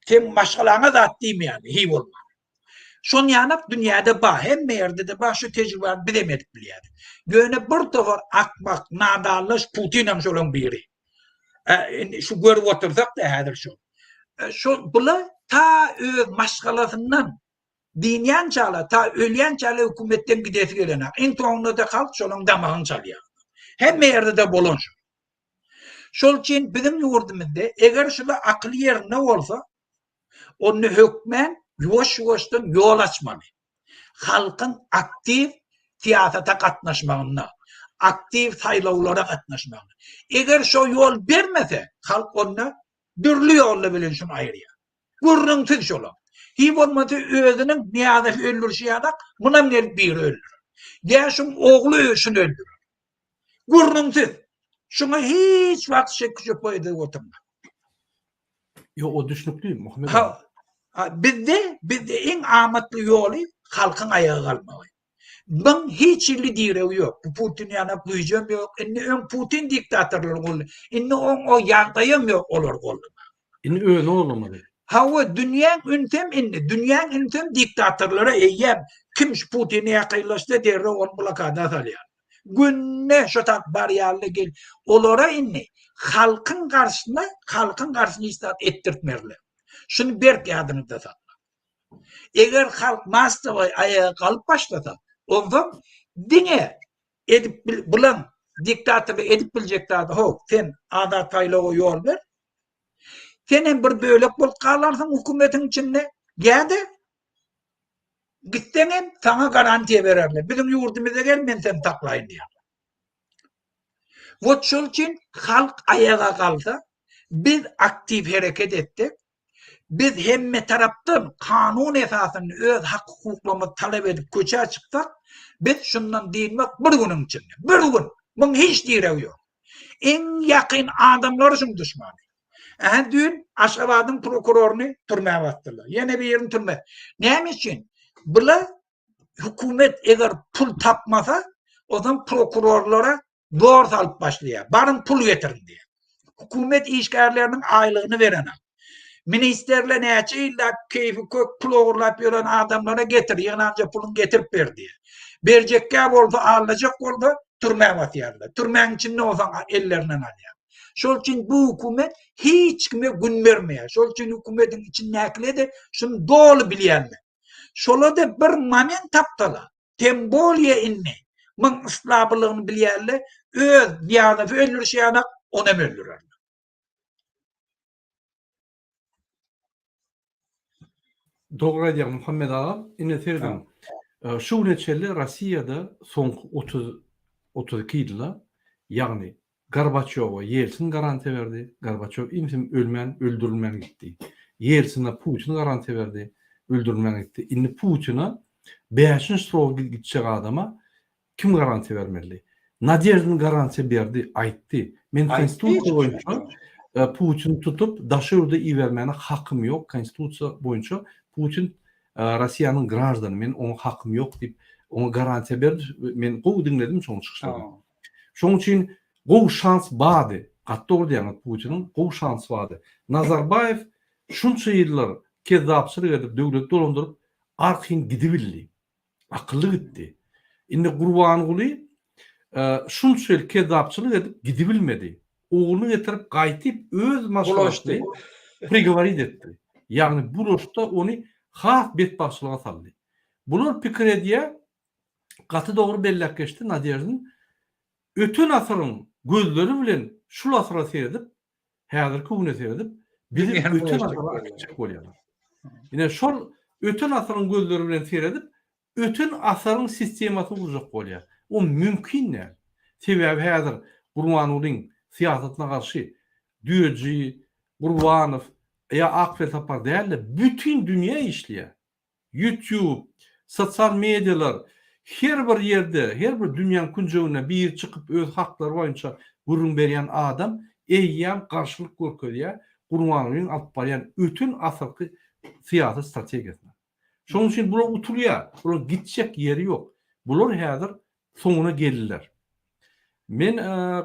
sen maşgalaňa zat diýmeýän, hiý bolman. Şon ýanak dünýäde bar, hemme ýerde-de bar, şu tejribäni biz hem edip bilýäris. Ýöne bir topar akmak, nadanlaş Putin hem şolaň biri. E, indi şu görüp otursak-da häzir şu. E, şo bula ta öz maşgalasyndan Dynýançalar, ta ölýänçäler hökümetden gidesi gelenok. Iň soňunda-da halk şolaň damagyny çalýar. Hemme ýerde-de bolan şu. Şol üçin biziň ýurdumyzda eger şular akyly ýerinde bolsa, onda hökmän ýuwaş-ýuwaşdan ýol açmaly. Halkyň aktiw syýasata gatnaşmagynda, aktiw saýlawlara gatnaşmagynda. Eger şo ýol bermese, halk onda dürli ýollar bilen şuny aýyrýar. Gürrüňsiz şolam. Hiý bolmasa özüniň Nyýazowy öldürişi ýalak, munam gelip biri öldürer. Ýa şuň ogly şuny öldürer. Gürrüňsiz. Şuňa hiç wagt şek-şübhe edip oturma. Ýok, o düşnükli, Muhammet aga. Ha, bizde, bizde iň amatly ýoly halkyň aýaga galmagy. Muň hiç hili diregi ýok. Bu Putin ýanak güýjem ýok. Indi öň Putin diktatorlary goldy. Indi oň o ýagdaýam ýok olary goldamaga. Indi özüni goldamaly. Hawa dünýäň ünsem indi dünýäň ünsem diktatorlara eýýäm kim şu Putine ýakynlaşsa derrew ony blokada salýar. Günde şo tap barýarly gel. Olara indi halkyň garşysyna halkyň garşysyna hiç zat etdirtmezler. Şuny berk ýadyňyzda saklaň. Eger halk massowoý aýaga galyp başlasa, onsoň diňe edip bulan diktatorlar edip biljek zady how, sen azat saýlawa ýol ber. Sen hem bir bölek bolup galarsyň hökümetiň içinde ýa-da gitseň hem saňa garantiýa bererler. Biziň ýurdumyza gel, men seni saklaýyn diýerler. Wot şol üçin halk aýaga galsa, biz aktiw hereket etsek, Biz hemme tarapdan kanun esasynda öz hak-hukuklarymyzy talap edip köçä çyksak, biz şundan dynmak bir günüň içinde. Bir gün! Muň hiç diregi ýok. Iň ýakyn adamlary şuň duşmany. Ähä düýn Aşgabadyň prokuroryny türmä basdylar. Ýene birini türmä. Näme üçin? Bular hökümet eger pul tapmasa, o zaman prokurorlara Zor salyp başlaýar. Baryň pul getiriň diýýär. Hökümet işgärleriniň aýlygyny berenok. Ministrler näçe ýyllap keýpi kök pul ogurlap ýören adamlara getir, ýygnanja puluňy getirip ber diýýär. Berjekkä bolsa, aldajak bolsa türmä basýarlar. Türmäň içinde bolsaň ellerinden alýar. Şol üçin bu hökümet hiç kime gün bermeýär. Şol üçin hökümetiň içindäkiler-de şuny doly bilýärler. Şolar-da bir moment tapsalar, Tem bolýa indi. Muň yslabylygyny bilýärler, öz Nyýazowy öldürişi ýanak, onam öldürerler. Dogry aýdýaň Muhammet agam, ine serediň. Şu güne çenli Rossiýada soňky 30 32 ýylda, ýagny Gorbaçýowa Ýelsin garantiýa berdi, Gorbaçýow imsim ölmän, öldürilmän gitdi. Ýelsine Putin garantiýa berdi, öldürilmän gitdi. Indi Putine bäşinji sroga gitjek adama Kim garantiýa bermeli? Nadeždin garantiýa berdi, aýtdy. Men konstitusiýa boýunça Putini tutup daşary ýurda ibermäne hakym ýok, konstitusiýa boýunça Putin Rossiýanyň graždany, men oňa hakym ýok diýip, oňa garantiýa berdi. Men gowy diňledim şoň çykyşlaryny. Şoň üçin gowy şans bardy. Gaty dogry diýýäňiz, Putiniň gowy şansy bardy. Nazarbaýew şunça ýyllar kezzapçylyk edip, döwleti dolandyryp, arkaýyn gidibildi. Akylly gitdi. Indi Gurbanguly şunça ýyl kezzapçylyk edip gidibilmedi. Ogluny getirip gaýtyp öz maşgalasyny prigoworit etdi. Ýagny bulaşda ony has betbagtçylyga saldy. Bular pikir edýär, gaty dogry belläp geçdi Nadeždin, öten asyryň gözleri bilen şul asyra seredip, häzirki güne seredip, bizi öten asyra äkitjek bolýarlar. Ine şol öten asyryň gözleri bilen seredip, öten asyryň sistemasyny gurjak bolýar. O mümkin däl. Sebäbi häzir Gurbangulyň syýasatyna garşy Düýeji, Gurbanow ýa Ak Welsapar däl-de, bütin dünýä işleýär. Youtube, sosial medialar her bir ýerde, her bir dünýäň künjeginde biri çykyp öz haklary boýunça gürrüň berýän adam eýýäm garşylyk görkezýär Gurbangulyň alyp barýan öten asyrky syýasy strategiýasyna. Şonuň üçin bular utulýar. Bularyň gitjek ýeri ýok. Bular häzir soňuna geldiler. Men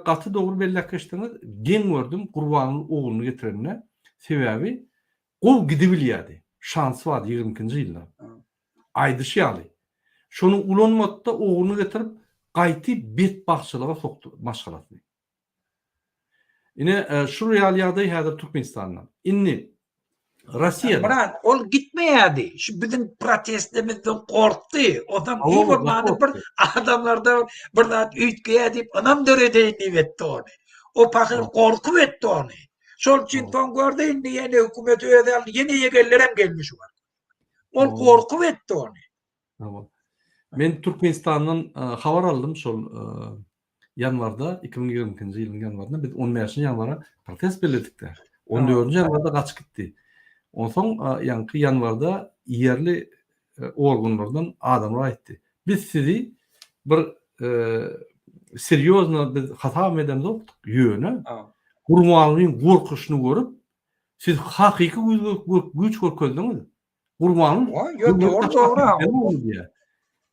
gaty dogry belläp geçdiňiz, geň gördüm Gurbanguly ogluny getirende. Sebäbi Gowy gidibilýärdi. Şansy bardy 22-nji ýylda. Aýdyşy ýaly. Şony ulanmady-da ogluny getirip gaýty betbagtçylyga sokdy maşgalasyny. Ine şul ýaly ýagdaý häzir Türkmenistanda. Indi Rossiýada. Myrat ol gitmeýärdi. Şu biziň protestlerimizden gorkdy. Ondan iň bolmanda bir adamlarda bir zat üýtgeýär diýip ynam döredeýin diýip etdi ony. O pahyr gorkup etdi ony. Şol üçin soň gördi indi ýene hökümet özi aldy, ýene ýegenlerem geldi şu wagt. Ol gorkup etdi ony. Hawa. Men Türkmenistandan habar aldym şol ýanwarda, 2022-nji ýylyň ýanwarynda biz 15-nji ýanwara protest belledikde. 14-nji ýanwarda gaçyp gitdi. Onsoň ýaňky ýanwarda ýerli organlardan adamlar aýtdy. Biz sizi bir serýozno biz hasap edemzokdyk, ýöne Gurbangulyň gorkuşyny görüp, siz hakyky güýç görkezdiňiz. Gurbanguly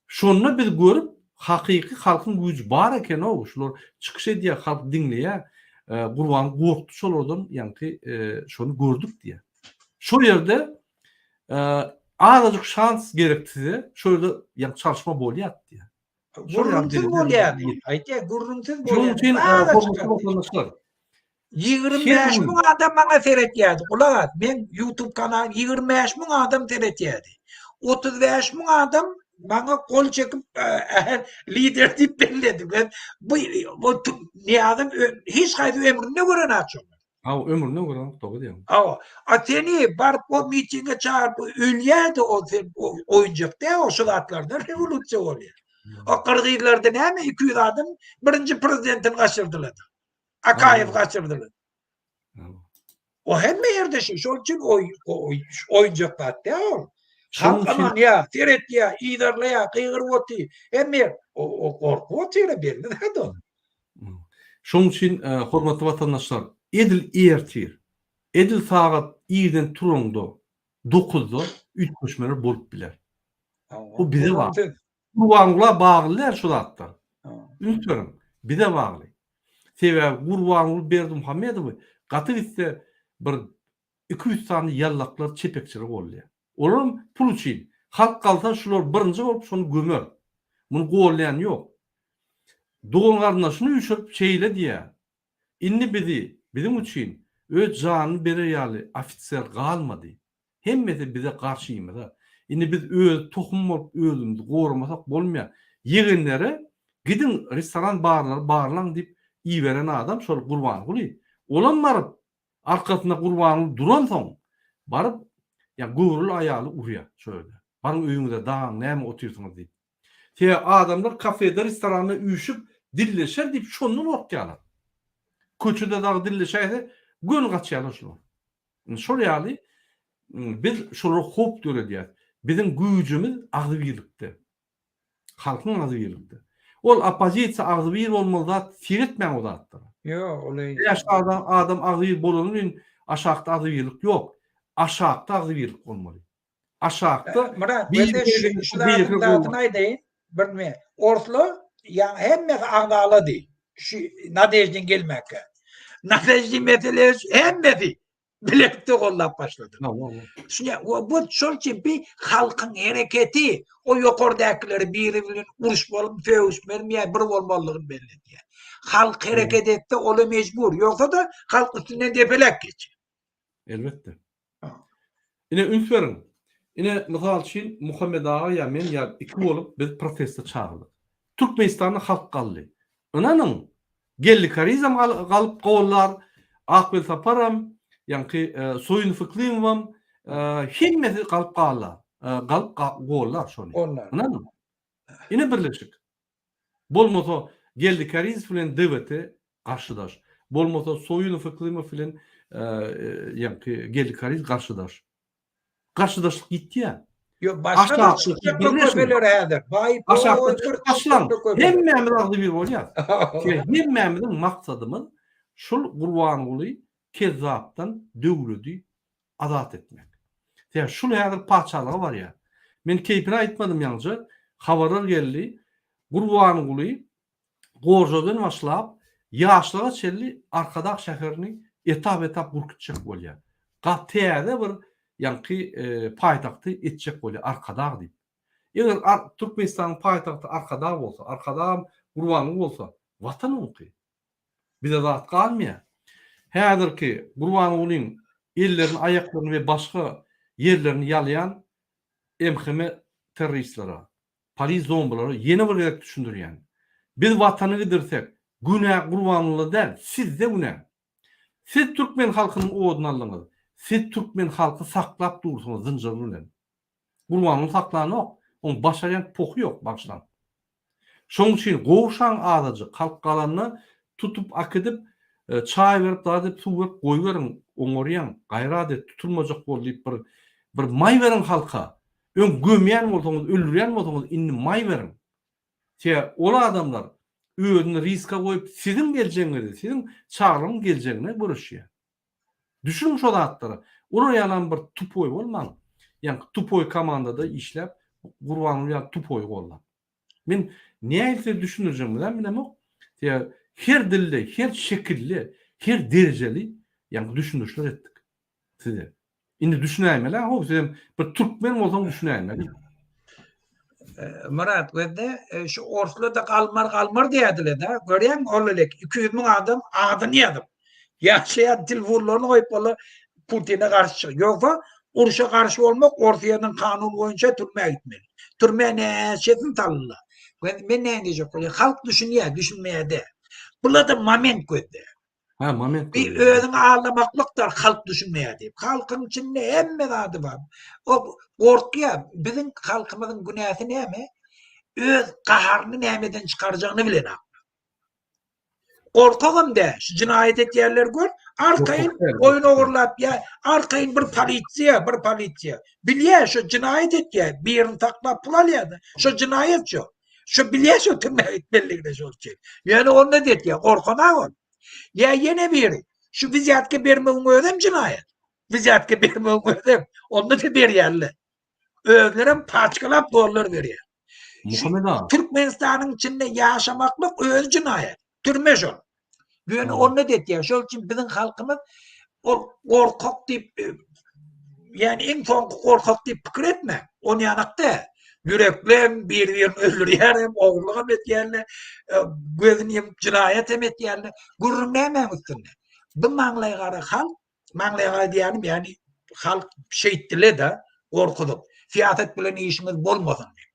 Şonda biz görüp, hakyky halkyň güýji bar eken-ow, şular çykyş edýär, halk diňleýär. Gurbanguly gorkdy şolardan, ýaňky şony gördük diýýär. Şol ýerde azajyk şans gerekdi size, şo ýerde ýa çalyşma bolýar diýýär. Gürrüňsiz bolýar diýip aýtýar, gürrüňsiz bolýar. Şonuň üçin hormatly watandaşlar, 25 müň adam maňa seretýärdi. Gulak as, men YouTube kanal 25 müň adam seretýärdi. 35 müň adam maňa gol çekip lider diýip belledi. Ben bu bu Niýazyň hiç haýsy ömründe gören şony. Hawa, ömründe gören dogry diýýäň. Hawa. A seni baryp o mitinge çagyryp ölýärdi o sen oýunjak däl o şu zatlardan rewolýusiýa bolýar. O gyrgyzlarda näme 200 adam birinji prezidentini gaçyrdylar. Akaýew gaçyrdylar. O hemme ýerde şu, şol üçin oý oýunjak zat däl ol. Halk ynanýar, seretýär, yzarlaýar, gygyryp otyr. Hemme ýer o gorkup otyr belli zat ol. Şonuň üçin, hormatly watandaşlar, edil ertir, edil sagat irden turaňda dokuzda üýtgeşmeler bolup biler. Bu bize bagly. Gurbangula bagly däl şu zatlar. Üns beriň, bize bagly. Sebäbi Gurbanguly Berdimuhamedowy gaty gitse bir 200 sany ýallaklar, çepekçiler goldaýar. Olaram pul üçin. Halk galsa şular birinji bolup şony gömer. Muny goldaýan ýok. Dogan-garyndaşyny üýşürip şeýle diýýär, Indi bizi, biziň üçin öz janyny berer ýaly ofiser galmady. Hemmesi bize garşymyza. Indi biz öz tohum bolup özümizi goramasak bolmaýar. Ýegenlere gidiň restoran barlary barlaň diýip iberen adam şol Gurbanguly. Olam baryp Arkasynda Gurbanguly duransoň, baryp. Ýa göwreli aýaly urýar şo ýerde. Baryň öýüňize dagaň näme otyrsyňyz diýip. Sebäbi adamlar kafede restoranda üýşüp dilleşer diýip şondan gorkýarlar. Köçede dagy dilleşäýse göni gaçýarlar şular. Indi şol ýaly biz şolara howp döredýäris. Biziň güýjümiz agzybirlikde. Halkyň agzybirlikde. Ol oppozisiýa agzybir bolmaly zat seretmäň o zatlara. Ýok, ol Bäş adam adam agzybir bolany bilen aşakda agzybirlik ýok. Aşakda agzybirlik bolmaly. Aşakda Myrat, bir şu zadyň zadyny aýdaýyn. Bir me. Orslar ýa hemmesi agzalady. Şu Nadeždin gelmäkä. Nadeždin meselesi hemmesi bilelikde gollap başlady. Şuňa bu şol üçin bir halkyň hereketi o ýokardakyleri biri bilen uruşmalymy, sögüşmelimi ýa bir bolmalydygyny belli edýär. Halk hereket etse ola mejbur, ýogsa-da halk üstünden depeläp geçýär. Elbetde. Ine üns beriň. Ine mysal üçin Muhammet aga ýa men ýa iki bolup biz proteste çagyrdyk. Türkmenistanda halk galdy. Ynanyň, Geldi Karizam galyp gollar, Akbel Saparam, ýaňky Soýunow Yklymowam hemmesi galyp gallar. Galyp gollar şony. Ynanyň. Ine birleşik. Bolmasa Geldi Karizow bilen DWT garşydaş. Bolmasa Soýunow Yklymow bilen ýaňky Geldi Karizow garşydaş. Garşydaşlyk ýitýär. Ýok, başga-da çykjak köpeler häzir. Baý, Aşakda çykyp başlaň. Hemmämiz agzybir bolýas. Hemmämiziň maksadymyz şul Gurbanguly kezzapdan döwledi azat etmek. Sebäbi şul häzir patyşalyga barýar. Men keýpine aýtmadym ýaňja, habarlar geldi. Gurbanguly Gorjadan başlap, Ýaşlyga çenli Arkadag şäherini etap-etap gurup gitjek bolýar. Ga täze bir ýaňky paýtagty etjek bolýar Arkadag diýip. Eger Türkmenistanyň paýtagty Arkadag bolsa, Arkadagam Gurbanguly bolsa, Watan oňky. Bize zat galmaýar. Häzirki Gurbangulyň ellerini, aýaklaryny we başga ýerlerini ýalaýan MHM terroristlere, polis zombulara ýene bir gezek düşündirýän. Biz Watany gidirsek, günä Gurbangulyda däl, sizde günä. Siz türkmen halkynyň oduny aldyňyz. Siz türkmen halky saklap dursuňyz zynjyr bilen. Gurbanguly saklanok. Oň başarýan pohy ýok, bagyşlaň. Şoň üçin gowşaň azajyk, halk galanda tutup akidip, çaý berip zat edip suw berip goýberiň, oňarýaň, gaýrat et, tutulmajak bol diýip bir bir maý beriň halka. Öň gömýän bolsaňyz, öldürýän bolsaňyz indi maý beriň. Sebäbi ol adamlar özüni riska goýup siziň geljegiňizi, siziň çagalaryň geljegine göreşýär. Düşüniň şo zatlara. Olar ýalam bir tupoý bolmaň. Ýaňky tupoý komandada işläp, Gurbanguly ýaly tupoýy gollap. Men nähili size düşündirjegimizem bilemok. Sebäbi her dilde, her şekilde, her derejeli ýaňky düşündirişler etdik size. Indi düşünäýmeli-ä how sizem bir türkmen bolsaň düşünäýmeli. Myrat gözde şu orslar-da galmar galmar diýerdiler-de. Görýäňmi ol elek 200 müň adam adyny ýazyp, ýaşaýan telefon goýup olar Putine garşy çyk. Ýogsa urşa garşy bolmak Orsýetiň kanuny boýunça türmä gitmeli. Türmä näçesini saldylar. Men näme diýjek bolýan? Halk düşünýär, düşünmeýär däl. Bular-da moment gözde. Ha, moment. Bir özüňi aldamaklykdyr, halk düşünmeýär diýip. Halkyň içinde hemme zady bar. O gorkýar. Biziň halkymyzyň günäsi näme? Öz gaharyny nämeden çykarjagyny bilenok. Gorkagam däl. Şu jinaýat etýänleri gör, arkaýyn goýun ogurlap ýa arkaýyn bir polisiýa, bir polisiýa. Bilýär şu jinaýat etýär, birini saklap pul alýar. Şu jinaýat şu. Şu bilýär şu türmä gitmelidigini şol üçin. Ýöne onda etýär, gorkanak ol. Ýa ýene biri, şu wizýatka bermegiň özem jinaýat. Wizýatka bermegiň özem, onda da berýärler. Özlerem paçkalap dollar berýär. Muhammet aga. Türkmenistanyň içinde ýaşamaklyk özi jinaýat. Türme şol. Ýöne onda da etýär. Şol üçin biziň halkymyz ol gorkak diýip e, ýani iň soňky gorkak diýip pikir etme. On ýanak däl. Ýüreklem bir-birini öldürýär hem, ogurlyk hem etýärler, e, gözüni ýumup jinaýat hem etýärler. Gürrüň nämäň üstünde? Bu maňlaý gara halk, maňlaý gara diýýänim, ýani halk şeýtdile-de gorkuzyp, syýasat bilen işiňiz bolmasyn diýip.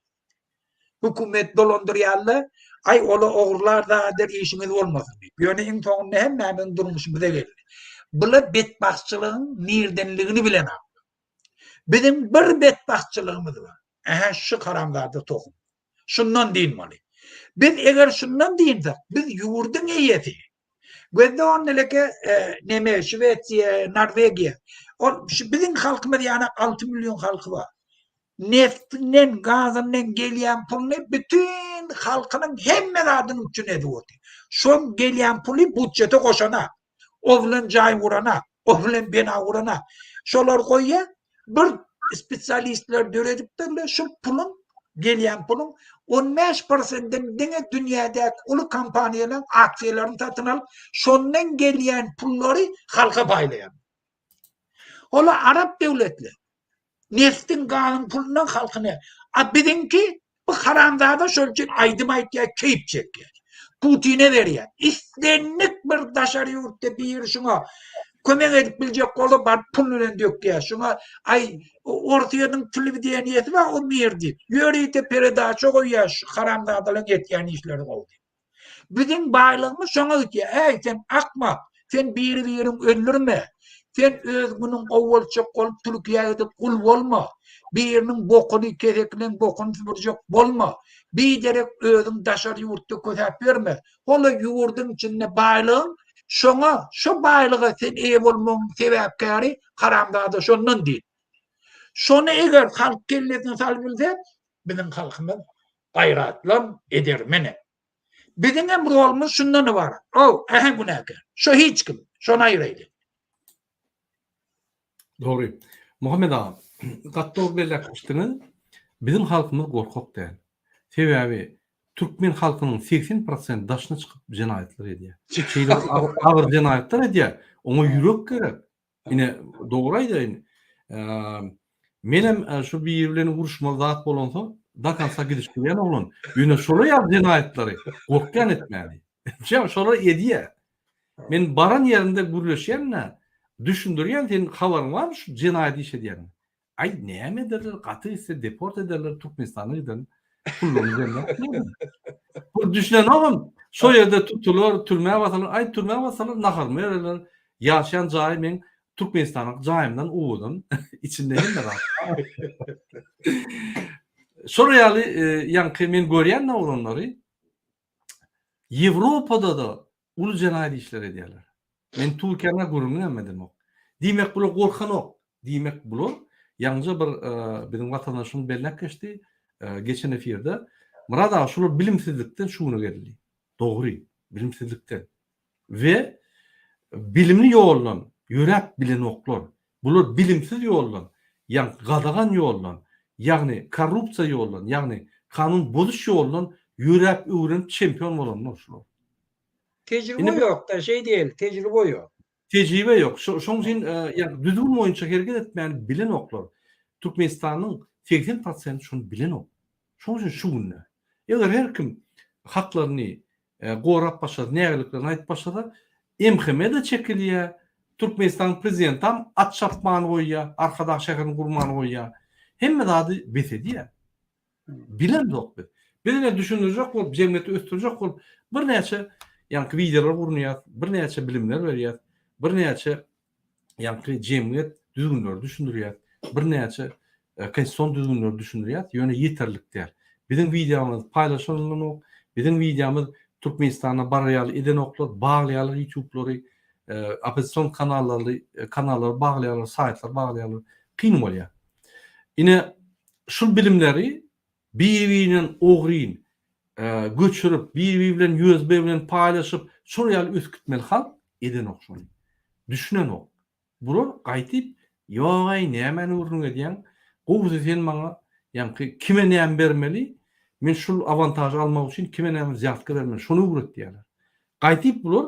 Hökümet dolandyrýarlar, aý ola ogurlar zadyr işiňiz bolmasyn diýip. Ýöne iň soňunda hemmämiziň durmuşymyza geldi. Bula betbagtçylygyň nirdenligini bilenok. Biziň bir betbagtçylygymyz bar. Ähä şu haramzada tohum. Şundan dynmaly. Biz eger şundan dynsak, biz ýurduň eýesi. Gözde ondeleke e, neme Şwesiýa, Norwegiýa. Ol şu biziň halkymyz ýaly 6 million halky bar. Neftinden, gazyndan gelýän puluny bütün halkynyň hemme zadyny üpjün edip otyr. Şol gelýän puly budjete goşana, o bilen jaý gurana, o bilen bina gurana. Şolar goýýar, bir spesialistler döredipdirler, şu puluň gelýän puluň 15 prosentini diňe dünýädäki uly kompaniýalaryň aksiýalaryny satyn alyp, şondan gelýän pullary halka paýlaýar. Ola arap döwletler neftiň gazyň pulundan halkyny a biziňki bu haramzada şol üçin aýdym aýtýar keýp çekýär. Putine berýär. Islendik bir daşary ýurtda biri şuňa kömek edip biljek bolsa baryp pul bilen dökýär. Şuňa aý Orsýetiň telewideniýesi bar o mir diýip. Ýörite peredaça goýýar şu haramzadalaryň etýän işleri gowy diýip. Biziň baýlygymyz şoňa gitýär. Äý, sen akmak! Sen biri-biriňi öldürme. Sen öz günüň gowy boljak bolup Türkiýä gidip gul bolma. Biriniň bokuny, kesekiniň bokuny süpürjek bolma. Biderek özüň daşary ýurtda kösäp ýörme. Hol-a ýurduň içinde baýlygyň, şoňa, şo baýlyga sen eýe bolmagyň sebäpkäri haramzada şondan diýip. Şony eger halk kellesine salybilse, biziň halkymyz gaýratlam, edermenem. Biziň hem rolumyz şundan ybarat. Ow, ähä günäkär. Şo hiç kim. Şony aýyraýly. Dogry. Muhammet aga, gaty dogry belläp geçdiňiz. Biziň halkymyz gorkak däl. Sebäbi türkmen halkynyň 80 prosent daşyna çykyp jenaýatlar edýär. Şeýle agyr jenaýatlar edýär. Oňa ýürek gerek. Ine, dogry aýdaýyn. Menem şu biri bilen uruşmaly zat bolansoň, do konca gidişip bilýän oglan. Ýöne şolar ýaly jenaýatlary gorkýan etmäni. Şeýle şolar edýär. Men baran ýerimde gürleşýän-de, düşündirýän, sen habaryň barmy şu jenaýat iş edýäniň? Aý, näme ederler, gaty gitse deport ederler, Türkmenistana giderin. Pullaryny jemläp diýýär. Bu düşünenogam, şo ýerde tutular, türmä basalar, aý, türmä basalar, naharymy bererler. Ýaşaýan jaýy meň Türkmenistanyň jaýymdan owadan, içinde hemme zat bar. Şol ýaly, e, ýaňky men görýän oglanlary, Ýewropada-da uly jenaýat işleri edýärler. Men Türkiýäni gürrüňem edemok. Diýmek bular gorkanok. Diýmek bular ýaňja bir biziň watandaşymyz belläp geçdi geçen efirde. Myrat aga şular bilimsizlikden şu güne geldi. Dogry, bilimsizlikden. We bilimli ýoldan ýöräp bilenoklar. Bular bilimsiz ýoldan, ýagny gadagan ýoldan, ýagny korrupsiýa ýoldan, ýagny kanun bozuş ýoldan ýöräp öwrenip çempion bolanlar şular. Tejribe ýok-da, şeý diýeli, tejribe ýok. Tejribe ýok. Şoň üçin ýagny düzgün boýunça hereket etmäni bilenoklar. Türkmenistanyň 80 prosenti şony bilenok. Şoň üçin şu günde eger her kim haklaryny gorap başlasa, nägileliklerini aýdyp başlasa, MHM-de çekilýär, Türkmenistanyň prezidentam at çapmany goýýar, Arkadag şäherini gurmany goýýar. Hemme zady bes edýär. Bilemzok biz. Biz ine düşündirjek bolup, jemgyýeti ösdürjek bolup birnäçe ýaňky wideolar gurnaýarys, birnäçe bilimler berýäris, birnäçe ýaňky jemgyýet düzgünleri düşündirýäris, birnäçe konstitusion düzgünleri düşündirýäris, ýöne ýeterlik däl. Biziň wideomyz paýlaşylanok, biziň wideomyz Türkmenistana barar ýaly edenoklar, baglaýarlar ýutubelary, oppozision kanallary, kanallary baglaýarlar, saýtlary baglaýarlar. Kyn bolýar. Ine, şul bilimleri biri-birinden ogryn göçürip, biri-biri bilen USB bilen paýlaşyp, şol ýaly ösüp gitmeli halk edenok şony. Düşünenok. Bular gaýtyp, ýog-aý, nämäni gürrüň edýäň, gowusy sen maňa ýaňky kime näme bermeli, men şul awantažy almak üçin kime näme wzýatka bermeli, şony öwret diýýärler. Gaýtyp bular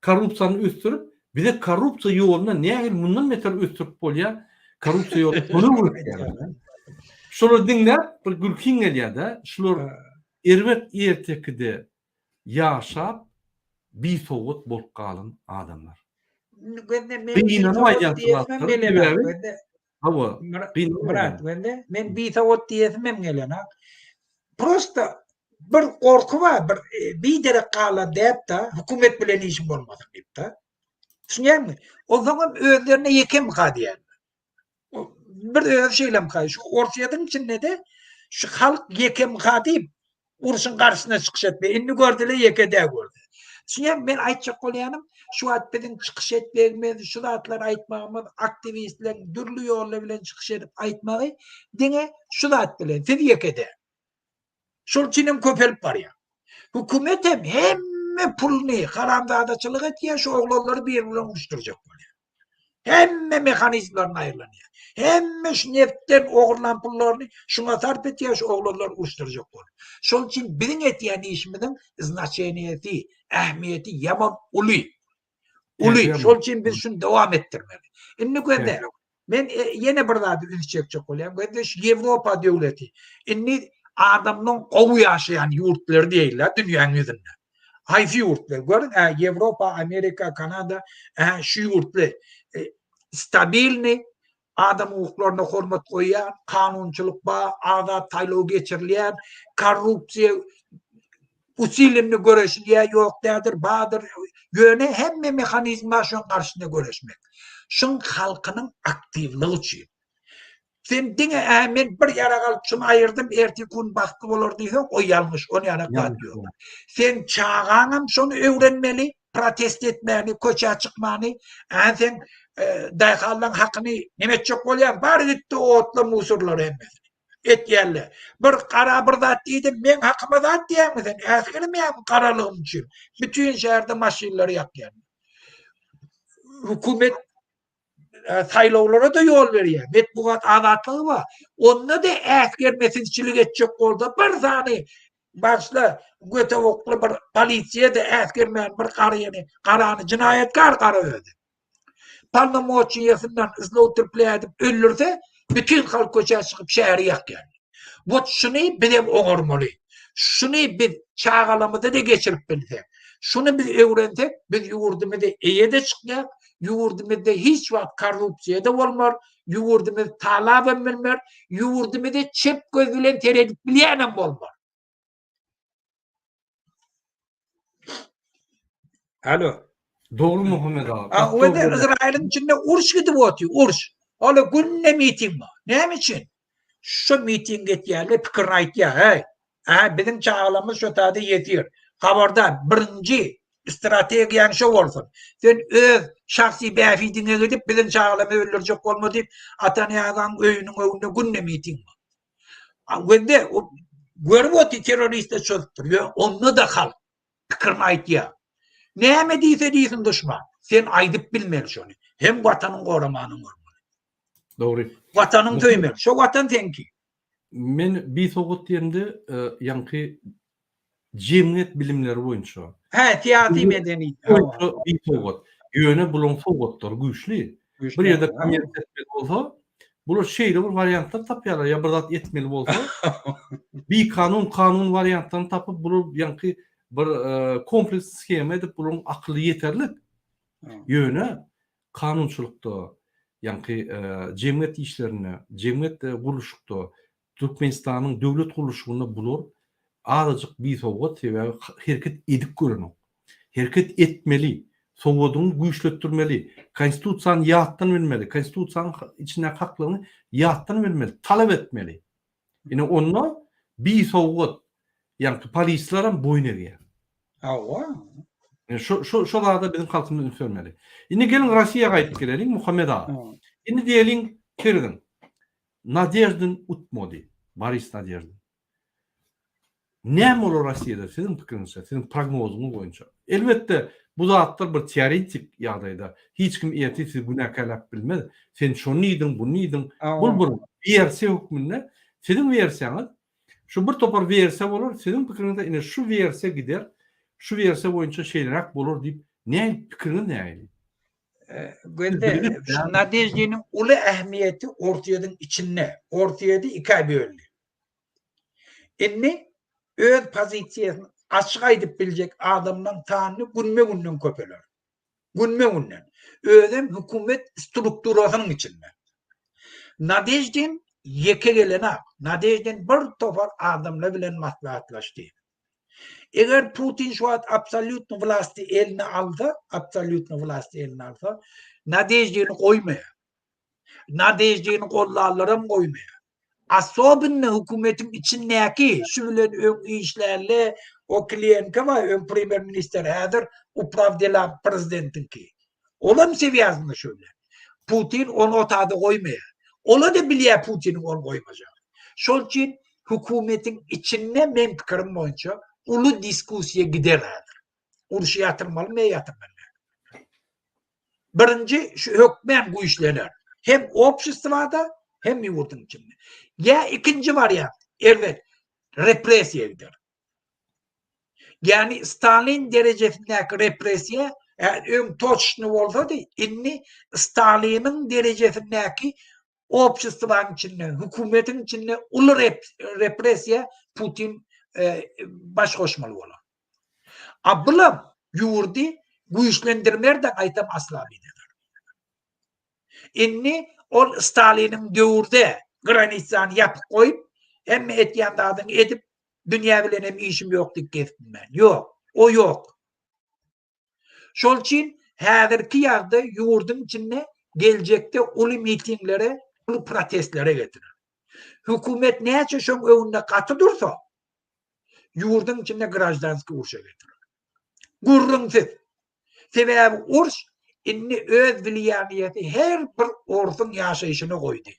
korrupsiýany ösdürip, bize korrupsiýa ýoluna nähili mundan beter ösdürip bolýar, korrupsiýa ýoluny şony öwretýärler. Şolary diňläp bir gülkiň gelýär-de, şular erbet ertekide ýaşap bisowat bolup galan adamlar. Gynanyp aýdýan şu zatlary, sebäbi Hawa, Myrat, mende men bisowat diýesim hem gelenok. Prosta bir gorky bar, bir e, biderek galar diýip-de, hökümet bilen işim bolmasyn diýip-de. Düşünýäňmi? Onsoň hem özlerine ýekemka diýýärler. bir özi şeýlemka şu Orsýetiň içinde-de şu halk ýekemka diýip urşuň garşysyna çykyş etme. Indi gördüler ýeke däl gördi. Düşünýäňmi? Men aýtjak bolýanym, şu wagt biziň çykyş etmegimiz, şu zatlary aýtmagymyz, aktiwistleriň dürli ýollar bilen çykyş edip aýtmagy diňe şu zat bilen, siz ýeke däl. Şol üçin hem köpelip barýar. Hökümet hem hemme puluny haramzadaçylyk etýär, şu oglanlary bir bilen uruşdyrjak bolýar. Hemme mehanizmlerini aýyrlanýar. Hemme şu neftden ogurlan pullaryny şuňa sarp etýär, şu oglanlary uruşdyrjak bolup. Şol üçin biziň etýän işimiziň znaçeniýesi, ähmiýeti ýaman uly. Uly. Şol üçin biz şuny dowam etdirmeli. Indi gözle. Men e, ýene bir zady üns çekjek bolýan. Gözle şu Ýewropa döwleti. Indi adamlaryň gowy ýaşaýan ýurtlary diýilýär dünýäniň ýüzünde. Haýsy ýurtlar? Görüň, ä, Ýewropa, Amerika, Kanada, ä, şu ýurtlar e, stabilny, adam hukuklaryna hormat goýýan, kanunçylyk bar, azat saýlaw geçirilýän, korrupsiýa usilenli göreşilýär, ýok däldir, bardyr. Ýöne hemme mehanizm bar şoň garşysyna göreşmek. Şuň halkynyň aktiwligi üçin. Sen diňe ä men bir ýarag alyp şuny aýyrdym, ertir gün bagtly bolar diýseň, o ýalňyş, ony ýanak zat ýok. Sen çagaňam şony öwrenmeli, protest etmäni, köçä çykmany. Ä sen e, daýhanlaň hakyny neme etjek bolýaň? Bar gitdi otla musurlary hemmesini. Etýärler. Bir gara bir zat diýdim, meň hakyma zat diýýäňmi sen? Äsgermeýäňmi garalygym üçin? Bütin şäherde maşynlary ýakýan. Hökümet e, saýlawlara-da ýol berýär. Metbugat azatlygy bar. Onda-da äsgermesizçilik etjek bolsa bir sany başla götewokly bir polisiýa-da äsgermän bir garyny, garany jinaýatkar gara özi. Polnomoçiýasyndan zlowtrple edip öldürse, bütin halk köçä çykyp şäheri ýakýar. Wot şuny biz hem oňarmaly. Şuny biz çagalarymyza-da geçirip bilsek, şuny biz öwrensek, biz ýurdumyza eýe-de çykýas, ýurdumyzda hiç wagt korrupsiýa-da bolmar, ýurdumyz talabam bilmer, ýurdumyza çep göz bilen seredip bilýänem bolmar. Alo. Dogry Muhammet aga. A o ýerde Izraýylyň içinde uruş gidip otyr, uruş. Ola günde miting bar. Näme üçin? Şu miting etýärler, pikirini aýtýar, heý. Hä, biziň çagalarymyz şu taýda ýetir. Habarda birinji strategiýaň şo bolsun. Sen öz şahsy bähbidiňe gidip biziň çagalarymyzy öldürjek bolma diýip, Atanyýazaň öýüniň öňünde günde miting bar. Wende görüp otyr terroristler çözüpdir. Ýöne onda-da halk pikirini aýtýar. Näme diýse diýsin duşman. Sen aýdyp bilmeli şony. Hem watanyň goramanyň bolmaly. Dogry. Watanyň söýmeli. Şo watan seňki. Men bisowat diýemde ýaňky jemgyýet bilimleri boýunça. Hä, syýasy medeni. Bisowat. Ýöne bularyň sowatlary güýçli. Bir ýerde kommersiýa etmeli bolsa, bular şeýle bir wariantlar tapýarlar, ýa bir zat etmeli bolsa, bikanun kanun wariantlaryny tapyp, bular ýaňky bir kompleks shema edip, bularyň akyly ýeterlik. Ýöne kanunçylykda, ýaňky jemgyýet işlerinde, jemgyýet gurluşykda, Türkmenistanyň döwlet gurluşygynda bular azajyk bisowat, sebäbi hereket edip görenok. Hereket etmeli, sowadyňy güýçletdirmeli, Konstitusiýany ýatdan bilmeli, Konstitusiýanyň içindäki haklaryňy ýatdan bilmeli, talap etmeli. Ine onda bisowat, ýaňky polisleram boýun egýär. Hawa. Şu şu şu zada biziň halkymyz üns bermeli. Indi geliň Rossiýa gaýdyp geleliň Muhammet aga. Indi diýeliň serediň. Nadeždin utmady. Boris Nadeždin. Näme bolar Rossiýada siziň pikiriňizçe, siziň prognozyňyz boýunça? Elbetde, bu zatlar bir teoretik ýagdaýda. Hiç kim ertir sizi günäkärläp bilmez. Sen şony diýdiň, buny diýdiň. Bu bir wersiýa hökmünde siziň wersiýaňyz Şu bir topar wersiýa bolar, siziň pikiriňizde ine şu wersiýa gider, şu wersiýa boýunça şeýleräk bolar diýip, nähili pikiriňiz nähili? Gözde, şu Nadeždiniň uly ähmiýeti Orsýetiň içinde. Orsýeti ikä böldi. Indi öz pozisiýasyny açyk aýdyp biljek adamlaryň sany günbe-günden köpeler. Günbe-günden. Özem hökümet strukturasynyň içinde. Nadeždin ýeke gelenok. Nadeždin bir topar adamlar bilen maslahatlaşdy. Eger Putin şu wagt absolýutny wlasty eline alsa, absolýutny wlasty eline alsa, Nadeždini goýmaýar. Nadeždini gollanlaram goýmaýar. Asobinno hökümetiň içindäki şu bilen öň işlänle o Klienko bar öň premýer ministr häzir uprawdelam prezidentiňki. Olam swýazny şu bilen. Putin ony o tada goýmaýar. Ola-da bilýär Putiniň ony goýmajagyny. Şol üçin hökümetiň içinde meň pikirim boýunça uly diskussiýa gider häzir. Urşy ýatyrmalymy ýa ýatyrmaly däl. Birinji şu hökmän güýçlener. Hem obşestwada hem ýurduň içinde. Ýa ikinji wariant erbet repressiýa gider. Ýagny Stalin derejesindäki repressiýa öň toçny bolsady, indi Staliniň derejesindäki obşestwanyň içinde, hökümetiň içinde uly repressiýa Putin baş goşmaly bolar. A bulam ýurdy güýçlendirmerde gaýtam aslap eder. Indi ol Staliniň döwürde granitsany ýapyk goýup, hemme etýän zadyňy edip, dünýä bilen hem işim ýok diýip gezip bilmän. Ýok, o ýok. Şol üçin häzirki ýagdaý ýurduň içinde geljekde uly mitinglere, uly protestlere getirer. Hökümet näçe şoň öňünde gaty dursa, ýurduň içinde graždanskiý urşa getirer. Gürrüňsiz. Sebäbi urş indi öz wliýaniýesi her bir orsuň ýaşaýşyna goýdy.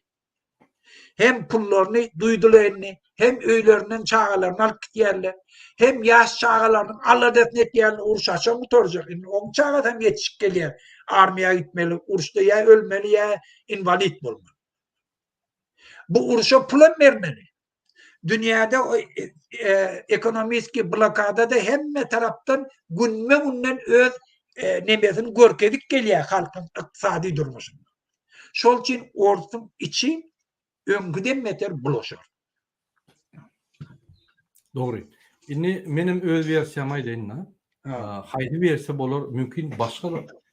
Hem pullaryny duýdular indi, hem öýlerinden çagalaryny alyp gidýärler, hem ýaş çagalarynyň aladasyny etýärler, uruş haçan gutarjak, indi oň çagasy hem ýetişip gelýär, armiýa gitmeli, uruşda ýa ölmeli, ýa inwalid bolmaly. Bu uruşa pulam bermeli. Dünýäde ekonomiski blokadada hemme tarapdan günbe-günden öz nemesini görkezip gelýär halkyň ykdysady durmuşynda. Şol üçin orsuň içi öňküden beter bulaşar. Dogry. Indi menem öz wersiýamy aýdaýyn-da. Haýsy wersiýa bolar, mümkin başga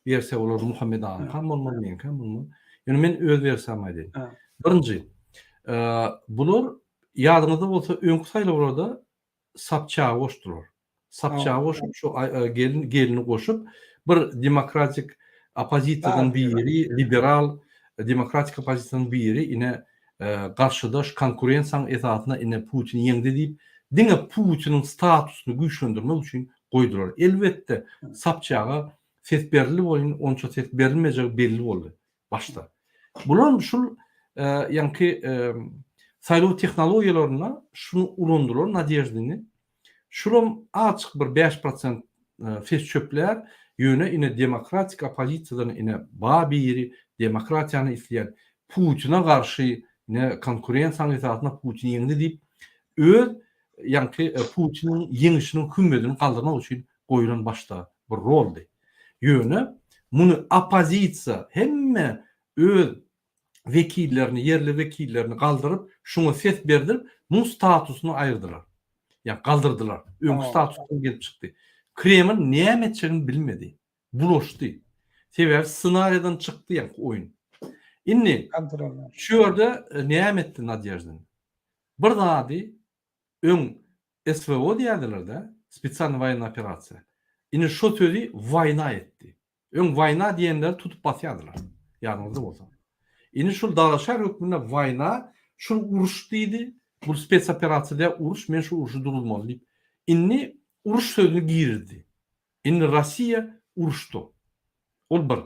wersiýa bolar, Muhammet agaňkam bolmaz, meňkäm bolmaz. Ýöne men öz wersiýamy aýdaýyn. Birinji, bular ýadyňyzda bolsa öňki saýlawlarda Sobçagy goşdular. Sobçagy goşup, şu gelin gelini goşup, bir demokratik oppozisiýadan biri, liberal demokratik oppozisiýadan biri ine garşydaş konkurensiýanyň esasynda ine Putin ýeňdi diýip, diňe Putiniň statusyny güýçlendirmek üçin goýdular. Elbetde, Sobçaga ses berildi welin, onça ses berilmejegi belli boldy başda. Bulam şul ýaňky saýlaw tehnologiýalarynda şuny ulandylar Nadeždini. Şulam azjyk bir 5% ses çöplär, ýöne ine demokratik oppozisiýadan ine ba biri demokratiýany isleýän Putine garşy ine konkurensiýanyň esasynda Putin ýeňdi diýip öz ýaňky Putiniň ýeňişiniň hümmedini galdyrmak üçin goýlan başda bir roldy. Ýöne muny oppozisiýa hemme öz wekillerini, ýerli wekillerini galdyryp, şuňa ses berdirip, muň statusyny aýyrdylar. Ýa galdyrdylar. Öňki statusdan gelip çykdy. Kreml näme etjegini bilmedi. Bulaşdy. Sebäbi ssenariýadan çykdy ýaňky oýun. Indi şu ýerde näme etdi Nadeždin? Bir zady öň SWO diýerdiler-dä, spesialnyý woýennyý operasiýa. Indi şo sözi woýna etdi. Öň waýna diýenleri tutup basýardylar. Ýadyňyzda bolsa. Indi şul dalaşgär hökmünde waýna, şul uruş diýdi. Bu spetsoperasiýa däl, uruş, men şu urşy duruzmaly diýip. Indi uruş sözüni girizdi. Indi Rossiýa uruşda. Ol bir.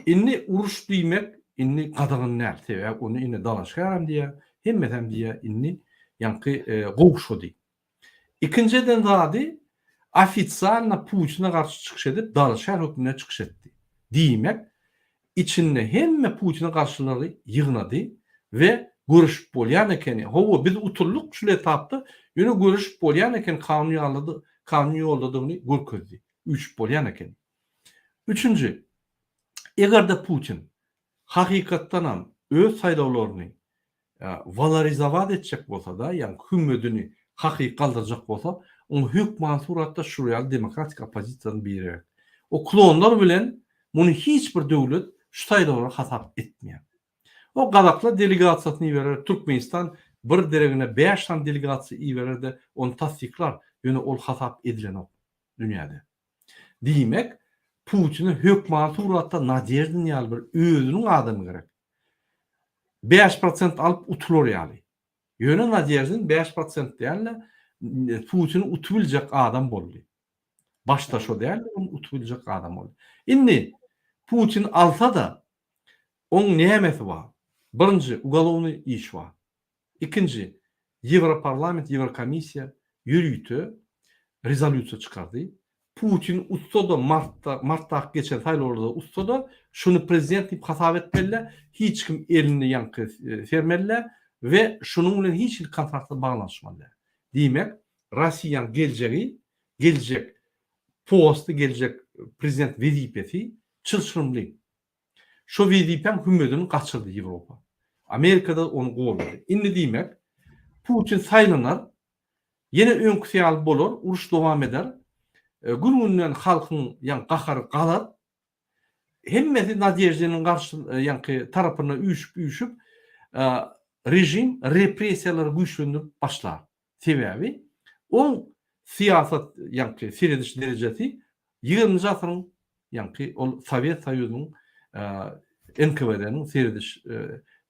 Indi uruş diýmek indi gadagan däl. Sebäbi ony indi dalaşgärem diýýär, hemmesem diýýär, indi ýaňky gowşady. Ikinji eden zady ofitsialno Putine garşy çykyş edip dalaşgär hökmünde çykyş etdi. Diýmek, içinde hemme Putine garşylary ýygnady we göreşip bolýan ekeni. Hawa biz utuldyk şul etapda, ýöne göreşip bolýan ekeni kanun ýalydy, kanun ýoldadygyny görkezdi. Üýşüp bolýan ekeni. Üçünji, eger-de Putin hakykatdanam öz saýlawlaryny walorizowat etjek bolsa-da, ýagny hümmedini hakyky galdyrjak bolsa, oňa hökmany suratda şul ýaly demokratik oppozisiýadan biri gerek. O klonlar bilen muny hiç bir döwlet şu saýlawlara hasap etmeýär. O gazaklar delegasiýasyny iberer, Türkmenistan bir deregine bäş sany delegasiýa iberer-de, ony tassyklar, ýöne ol hasap edilenok dünýäde. Diýmek, Putine hökmany suratda Nadeždin ýaly bir özüniň adamy gerek. 5% alyp utular ýaly. Ýöne Nadeždin 5% däl-de, Putini utup biljek adam boldy. Başda şo däldi, ony utup biljek adam boldy. Indi Putin alsa-da, oň nämesi bar? Birinji, ugalownyý iş bar. Ikinji, Ýewroparlament, Ýewrokomissiýa ýörite rezolýusiýa çykardy. Putin utsa-da, martda, martdaky geçen saýlawlarda utsa-da, şuny prezident diýip hasap etmeli-dä, hiç kim elini ýaňky sermeli-dä we şunuň bilen hiç hili kontraktlar baglanyşmaly däl. Diýmek, Russiýanyň geljegi, geljek posty, geljek prezident wezipesi çylşyrymly. Şo wezipäň hümmedini gaçyrdy Ýewropa. Amerika-da ony goldady. Indi diýmek, Putin saýlanar, ýene öňküsi ýaly bolar, uruş dowam eder. Gün-günden halkyň ýaňky gahary galar. Hemmesi Nadeždiniň garşy ýaňky tarapyna üýşüp-üýşüp, režim repressiýalary güýçlendirip başlar. Sebäbi oň syýasat ýaňky serediş derejesi ýigriminji asyryň ýaňky ol Sowet Soýuzynyň NKWD-niň serediş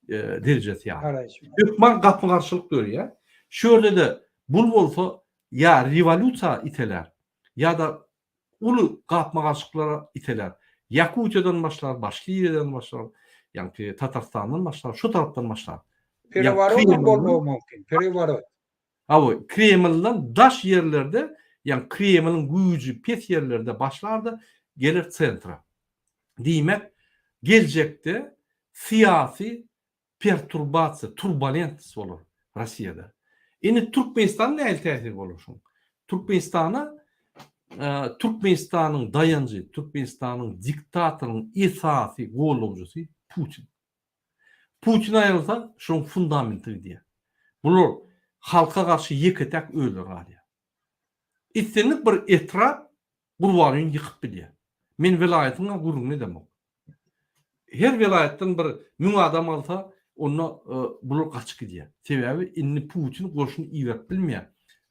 derejesi ýaly. Hökman gapma-garşylyk döreýär. Şu ýerde-de bul bolsa ýa rewolýusiýa itelär, ýa-da uly gapma-garşylyklara itelär. Ýakutiýadan başlar, Başkiriýadan başlar, ýaňky Tatarstandan başlar, şu tarapdan başlar. Pereworot bolmagy mümkin, pereworot. Hawa, Kremlden daş ýerlerde, ýagny Kremliň güýji pes ýerlerde başlar-da, geler sentra. Diýmek, geljekde syýasy perturbasiýa, turbulentnost bolar Russiýada. Indi Türkmenistana nähili täsiri bolar şuň? Türkmenistana Türkmenistanyň daýanjy, Türkmenistanyň diktatoryň esasy gollawjysy Putin. Putin aýrylsa, şoň fundamenti gidýär. Bular halka garşy ýeke-täk özleri galýar. Islendik bir etrap Gurbangulyny ýykyp bilýär. Men welaýatyň-a gürrüňini edemok. Her welaýatdan bir müň adam alsa, onda bular gaçyp gidýär. Sebäbi indi Putin goşun iberip bilmeýär.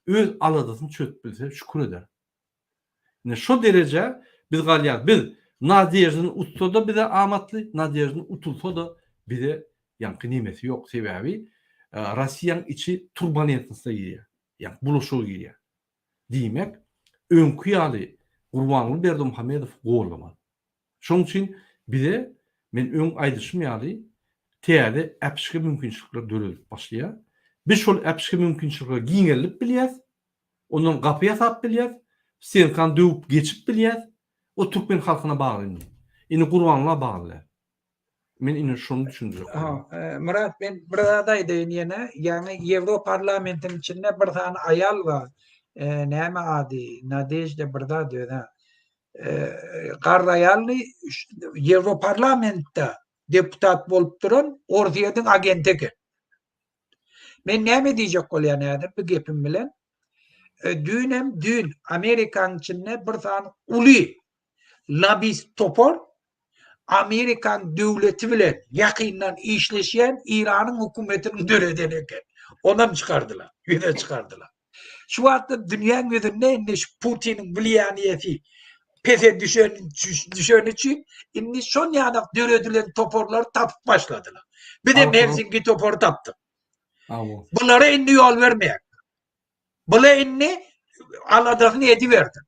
Öz aladasyny çözüp bilse şükür eder. Ine şo derejä biz galýarys. Biz Nadeždin utsa-da bize amatly, Nadeždin utulsa-da bize ýaňky nemesi ýok. Sebäbi Rossiýaň içi turbulentnosta girýär. Ýaňky bulaşyga girýär. Diýmek, öňki ýaly Gurbanguly Berdimuhamedow gollamaz. Şonuň üçin bize, men öň aýdyşym ýaly, täze äpişge mümkinçilikler döredilip başlaýar. Biz şol äpişge mümkinçilikleri giňeldip bilýäs, ondan gapy ýasap bilýäs, stenkany döwüp geçip bilýäs. O türkmen halkyna bagly indi. Indi Gurbanguly bagly däl. Men indi şony düşündirjek bolýan. Myrat men bir zat aýdaýyn ýene, ýaňy Ýewroparlamentiň içinde bir sany aýal bar. Näme ady? Nadežda bir zat öz-ä. Garry aýally Ýewroparlamentde deputat bolup duran Orsýetiň agenti eken. Men näme diýjek bolýan häzir bu gepim bilen? Düýnem düýn Amerikanyň içinde bir sany uly lobist topar Amerikan döwleti bilen ýakyndan işleşýän Iranyň hökümetiniň döreden eken. Onam çykardylar, ýüze çykardylar. Şu wagtda dünýäň ýüzünde indi şu Putiniň wliýaniýesi pese düşen düşeni üçin indi şon ýanak döredilen toparlary tapyp başladylar. Biz hem Helsinki topary tapdyk. Bulara indi ýol bermeýär. Bula indi aladasyny ediberdi.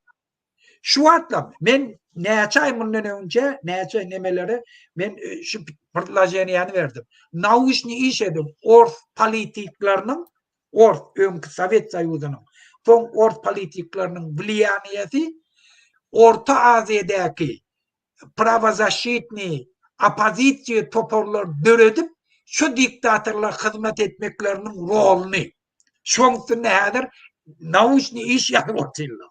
Şu wagtlam men näçe aý mundan öňçe näçe nemelere men e, şu predloženiýany berdim. Nauçny iş edip ors politikleriniň ors öňki Sowet Soýuzynyň soň ors politikleriniň wliýaniýesi Orta Aziýadaky prawozaşitnyý oppozisiýa toparlar döredip şu diktatorlara hyzmat etmekleriniň roluny Şoň üstünde häzir nauçny iş ýazyp otyrlar.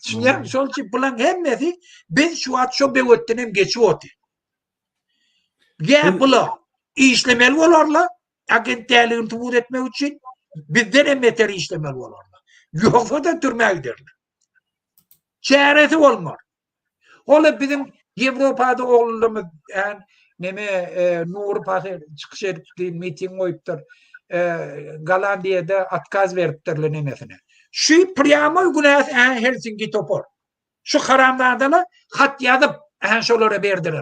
Düşünýärmi? Şol üçin bulaň hemmesi biz şu wagt şo böwetden hem geçip otyr. Ýa bula işlemeli bolarlar, agent däligini subut etmek üçin bizden hem beter işlemeli bolarlar. Ýogsa-da türmä giderler. Çäresi bolmaz. Ol biziň Ýewropada oglanlarymyz än neme e, Nury Pahyr çykyş edipdi, miting goýupdyr. E, Gollandiýada otkaz beripdirler nemesine. Şu prýamoý günäsi ä Helsinki topar. Şu haramzadalar hat ýazyp, ä şolara berdiler.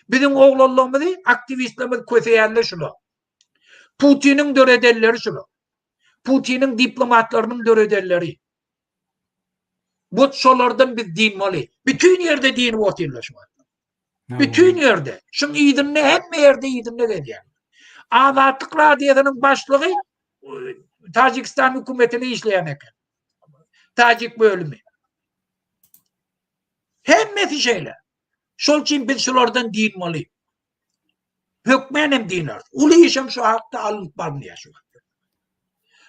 Biziň oglanlarymyzy, aktiwistlerimizi köseýänler şular. Putiniň döredenleri şular. Putiniň diplomatlarynyň döredenleri. Bu şolardan biz dynmaly. Bütün ýerde dynyp otyrlar şu wagt. Bütün ýerde. Şuň yzynda hemme ýerde yzynda gezýär. Azatlyk radiosynyň başlygy Tajikistan hökümetine işleýän eken. Tajik bölümi. Hemmesi şeýle. Şol üçin biz şulardan dynmaly. Hökmän hem dynarys. Uly işem şu hakda alnyp barylýar şu wagt.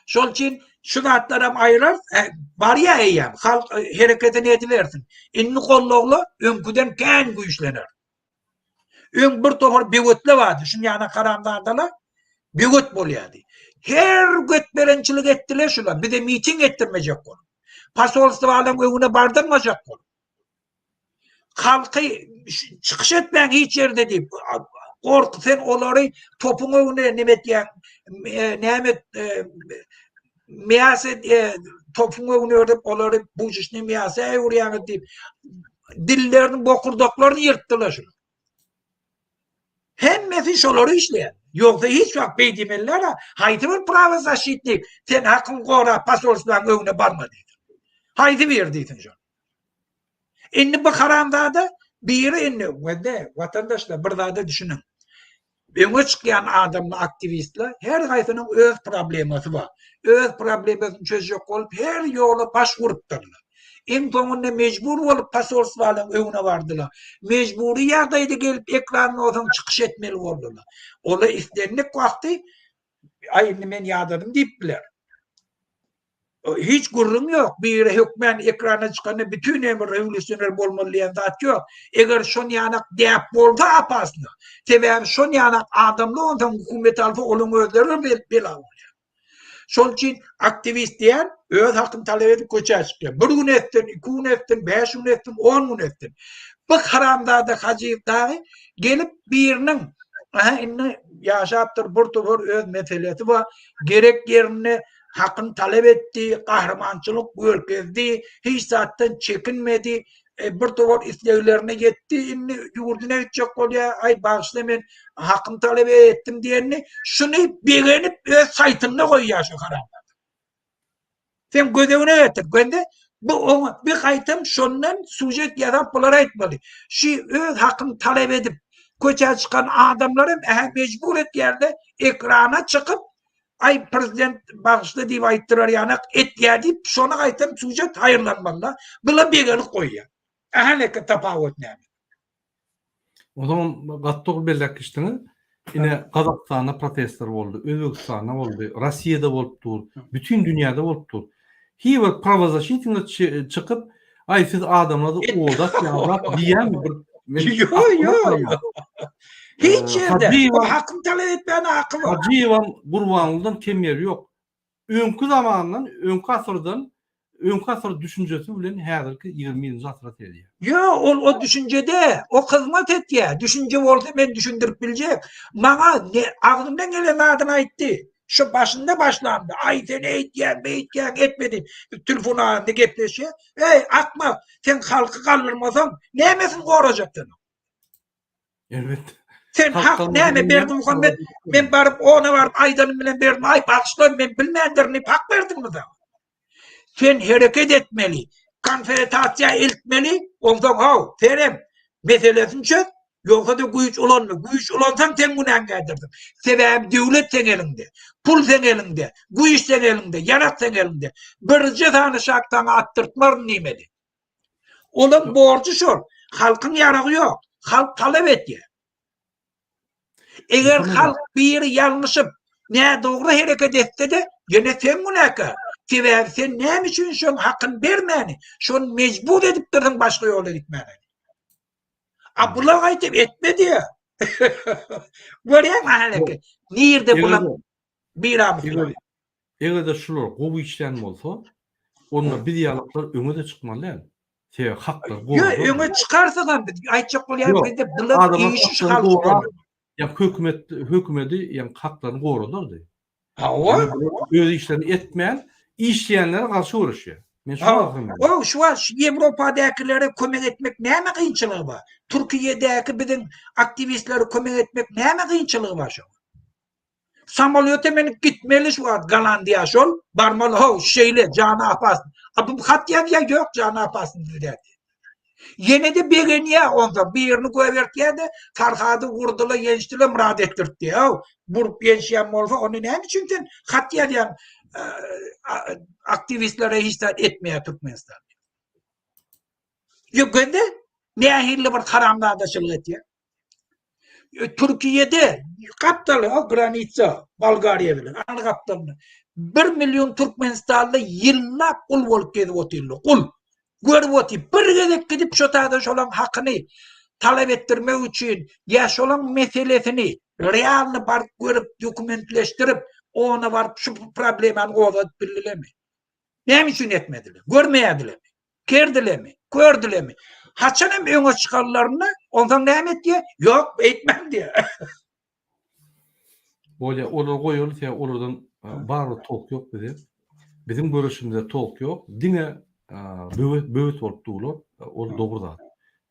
Şol üçin şu zatlaram aýyrarys. E, barýar eýýäm. Halk e, hereketini edibersin. Indi gollagla öňküden kän güýçlener. Öň bir topar böwetle bardy. Şuň ýana haramzadalar böwet bolýardy. Her götberençilik etdiler şular. Bize miting etdirmejek bolup. Posolstwalaryň öňüne bardyrmajak bolup. Halky çykyş etmäň hiç ýerde diýip gorky sen olary topuň öňüne neme etýäň näme miýas topuň öňüne örüp olary bujuşny miýasa öwürýäňiz diýip dillerini bokurdaklaryny ýyrtdylar şular. Hemmesi şolary işleýär. Ýogsa hiç wagt beý diýmeliler-ä, haýsy bir prawozaşitnik sen hakyňy gorap posolstwaň öňüne barma diýsin. Haýsy biri diýsin şony. Indi bu haramzada biri indi wende watandaşlar bir zada düşüniň. Öňe çykýan adamlar aktiwistler her haýsynyň öz problemasy bar. Öz problemasyny çözjek bolup her ýola baş urupdyrlar. Iň soňunda mejbur bolup posolstwalaryň öňüne bardylar. Mejbury ýagdaýda gelip ekranda bolsaň çykyş etmeli boldular. Olar islendik wagty aý indi men ýadadym diýip biler. Hiç gürrüň ýok. Biri hökmän ekrana çykanda bütin ömür rewolýusioner bolmaly diýen zat ýok. Eger şon ýanak däp bolsa apasna. Sebäbi şon ýanak adamlar onsoň hökümet alsa olaň özleri bela bolýar. Şol üçin aktiwist diýen öz hakyny talap edip köçä çykýar. Bir gün etsin, iki gün etsin, bäş gün etsin, on gün etsin. Bu haramzada Hajyýew dagy gelip biriniň aha indi ýaşapdyr bir topar öz meselesi bar. Gerek ýerinde hakyny talap etdi, gahrymançylyk görkezdi, hiç zatdan çekinmedi, e, bir topar isleglerine ýetdi, indi ýurduna gitjek bolýar, aý bagyşla men hakymy talap etdim diýenini, şuny begenip öz saýtynda goýýar şu haramzada. Sen göz öňüne getir, göndi bu oňa bir gaýtam şondan sujet ýazap bulara aýtmaly. Şu öz hakyny talap edip köçä çykan adamlar hem ähä mejbur etýärde ekrana çykyp Aý prezident bagyşla diýip aýtdyrar ýanak etýär diýip şony gaýtam sujet haýyrlanmalyda bula begenip goýýar. Ähä tapawut näme? Onsoňam gaty dogry belläp geçdiňiz. Ine Gazagystanda protestler boldy, Özbegistanda boldy, Rossiýada bolup dur, bütin dünýäde bolup dur. Hiç bir prawozaşitnik çykyp, aý siz adamlary oda atýaňyz diýýärmi bir Ýok, ýok. Hiç ýerde. Bu hakyny talap etmäne haky bar. Hajyýewem Gurbangulydan kem ýeri ýok. Öňki zamandan, öňki asyrdan, öňki asyr düşünjesi bilen häzirki 21-nji asyra seredýär. Ýok, ol o düşünjede, o hyzmat etýär. Düşünje bolsa men düşündirip biljek. Maňa ne agzyndan gelen zadyny aýtdy. Şu başynda başlandy. Aý sen eýtýäň, beýtýäň, etme diýip, telefon arasynda gepleşýär. Eý, akmak, sen halky galdyrmasaň, nämesini gorajak sen? Elbetde. Sen hak näme Berdimuhamet, men baryp ona baryp aýdanym bilen Berdi, aý bagyşla men bilmändirin diýip hak berdiňmi saňa? Sen hereket etmeli, konfederasiýa eltmeli, onsoň haw, senem meselesini çöz, ýogsa-da güýç ulanma. Güýç ulansaň sen günäkärdirsiň. Sebäbi döwlet seň eliňde, pul seň eliňde, güýç seň eliňde, ýarak seň eliňde. Birje sany şak saňa atdyrtmaryn diýmeli. Olaň borjy şol. Halkyň ýaragy ýok. Halk talap edýär. Eger halk biri ýalňyşyp, nädogry hereket etse-de, ýene sen günäkär. Sebäbi sen näme üçin şoň hakyny bermäni, şony mejbur edipdirsiň başga ýola gitmäge. A bular gaýdyp etme diýýär. Görýäňmi häleki? Nirde bular biramyslar? Eger-de şular gowy işlän bolsa, onda biz ýalyklar öňe-de çykmaly däl. Sebäbi haklar goralar. Ýok, öňe çykarsyňam biz aýtjak bolýan bizde bular işi şu halky goralar. Ýa hökümet hökümedi ýa haklaryny goralardy. Hawa. Öz işlerini etmän, işleýänlere garşy göreşýär. Men şuňa ahyryn. O şu wagt şu Ýewropadakilere kömek etmek näme kynçylygy bar? Türkiýedäki biziň aktiwistlere kömek etmek näme kynçylygy bar şoň? Samolýota minip gitmeli şu wagt Gollandiýa şol barmaly how şeýle jany apasyn. A bu hat ýazýar ýok jany apasyn bizde. Ýene-de begenýär onsoň birini goýbertýär-de Farhady urdylar ýençdiler myrat etdirtdi. How burup ýençýän bolsa onda näme üçin sen hat ýazýaň aktiwistlere hiç zat etmeýär Türkmenistan. Ýok gözle nähili bir haramzadaçylyk etýär. Türkiýede gapdaly o granitsa Bolgariýa bilen aňry gapdalynda 1 million türkmenistanly ýyllap gul bolup gezip otyrlar. Gul. Görüp otyr. Bir gezek gidip şo taýda şolaň hakyny talap etdirmek üçin ýa şolaň meselesini realny baryp görüp dokumentleşdirip ona baryp şu problemany gozgadyp bildilermi? Näme üçin etmediler? Görmeýärdilermi? Kerdilemi? Kördilemi? Haçan hem öňe çykanlarynda onsoň näme etýär? Ýok, beýtmän diýär. Bolýar, olary goýaly, sebäbi olardan barybir tolk ýok bize. Biziň göreşimizde tolk ýok. Diňe böwet, böwet bolup durlar. Ol dogry zat.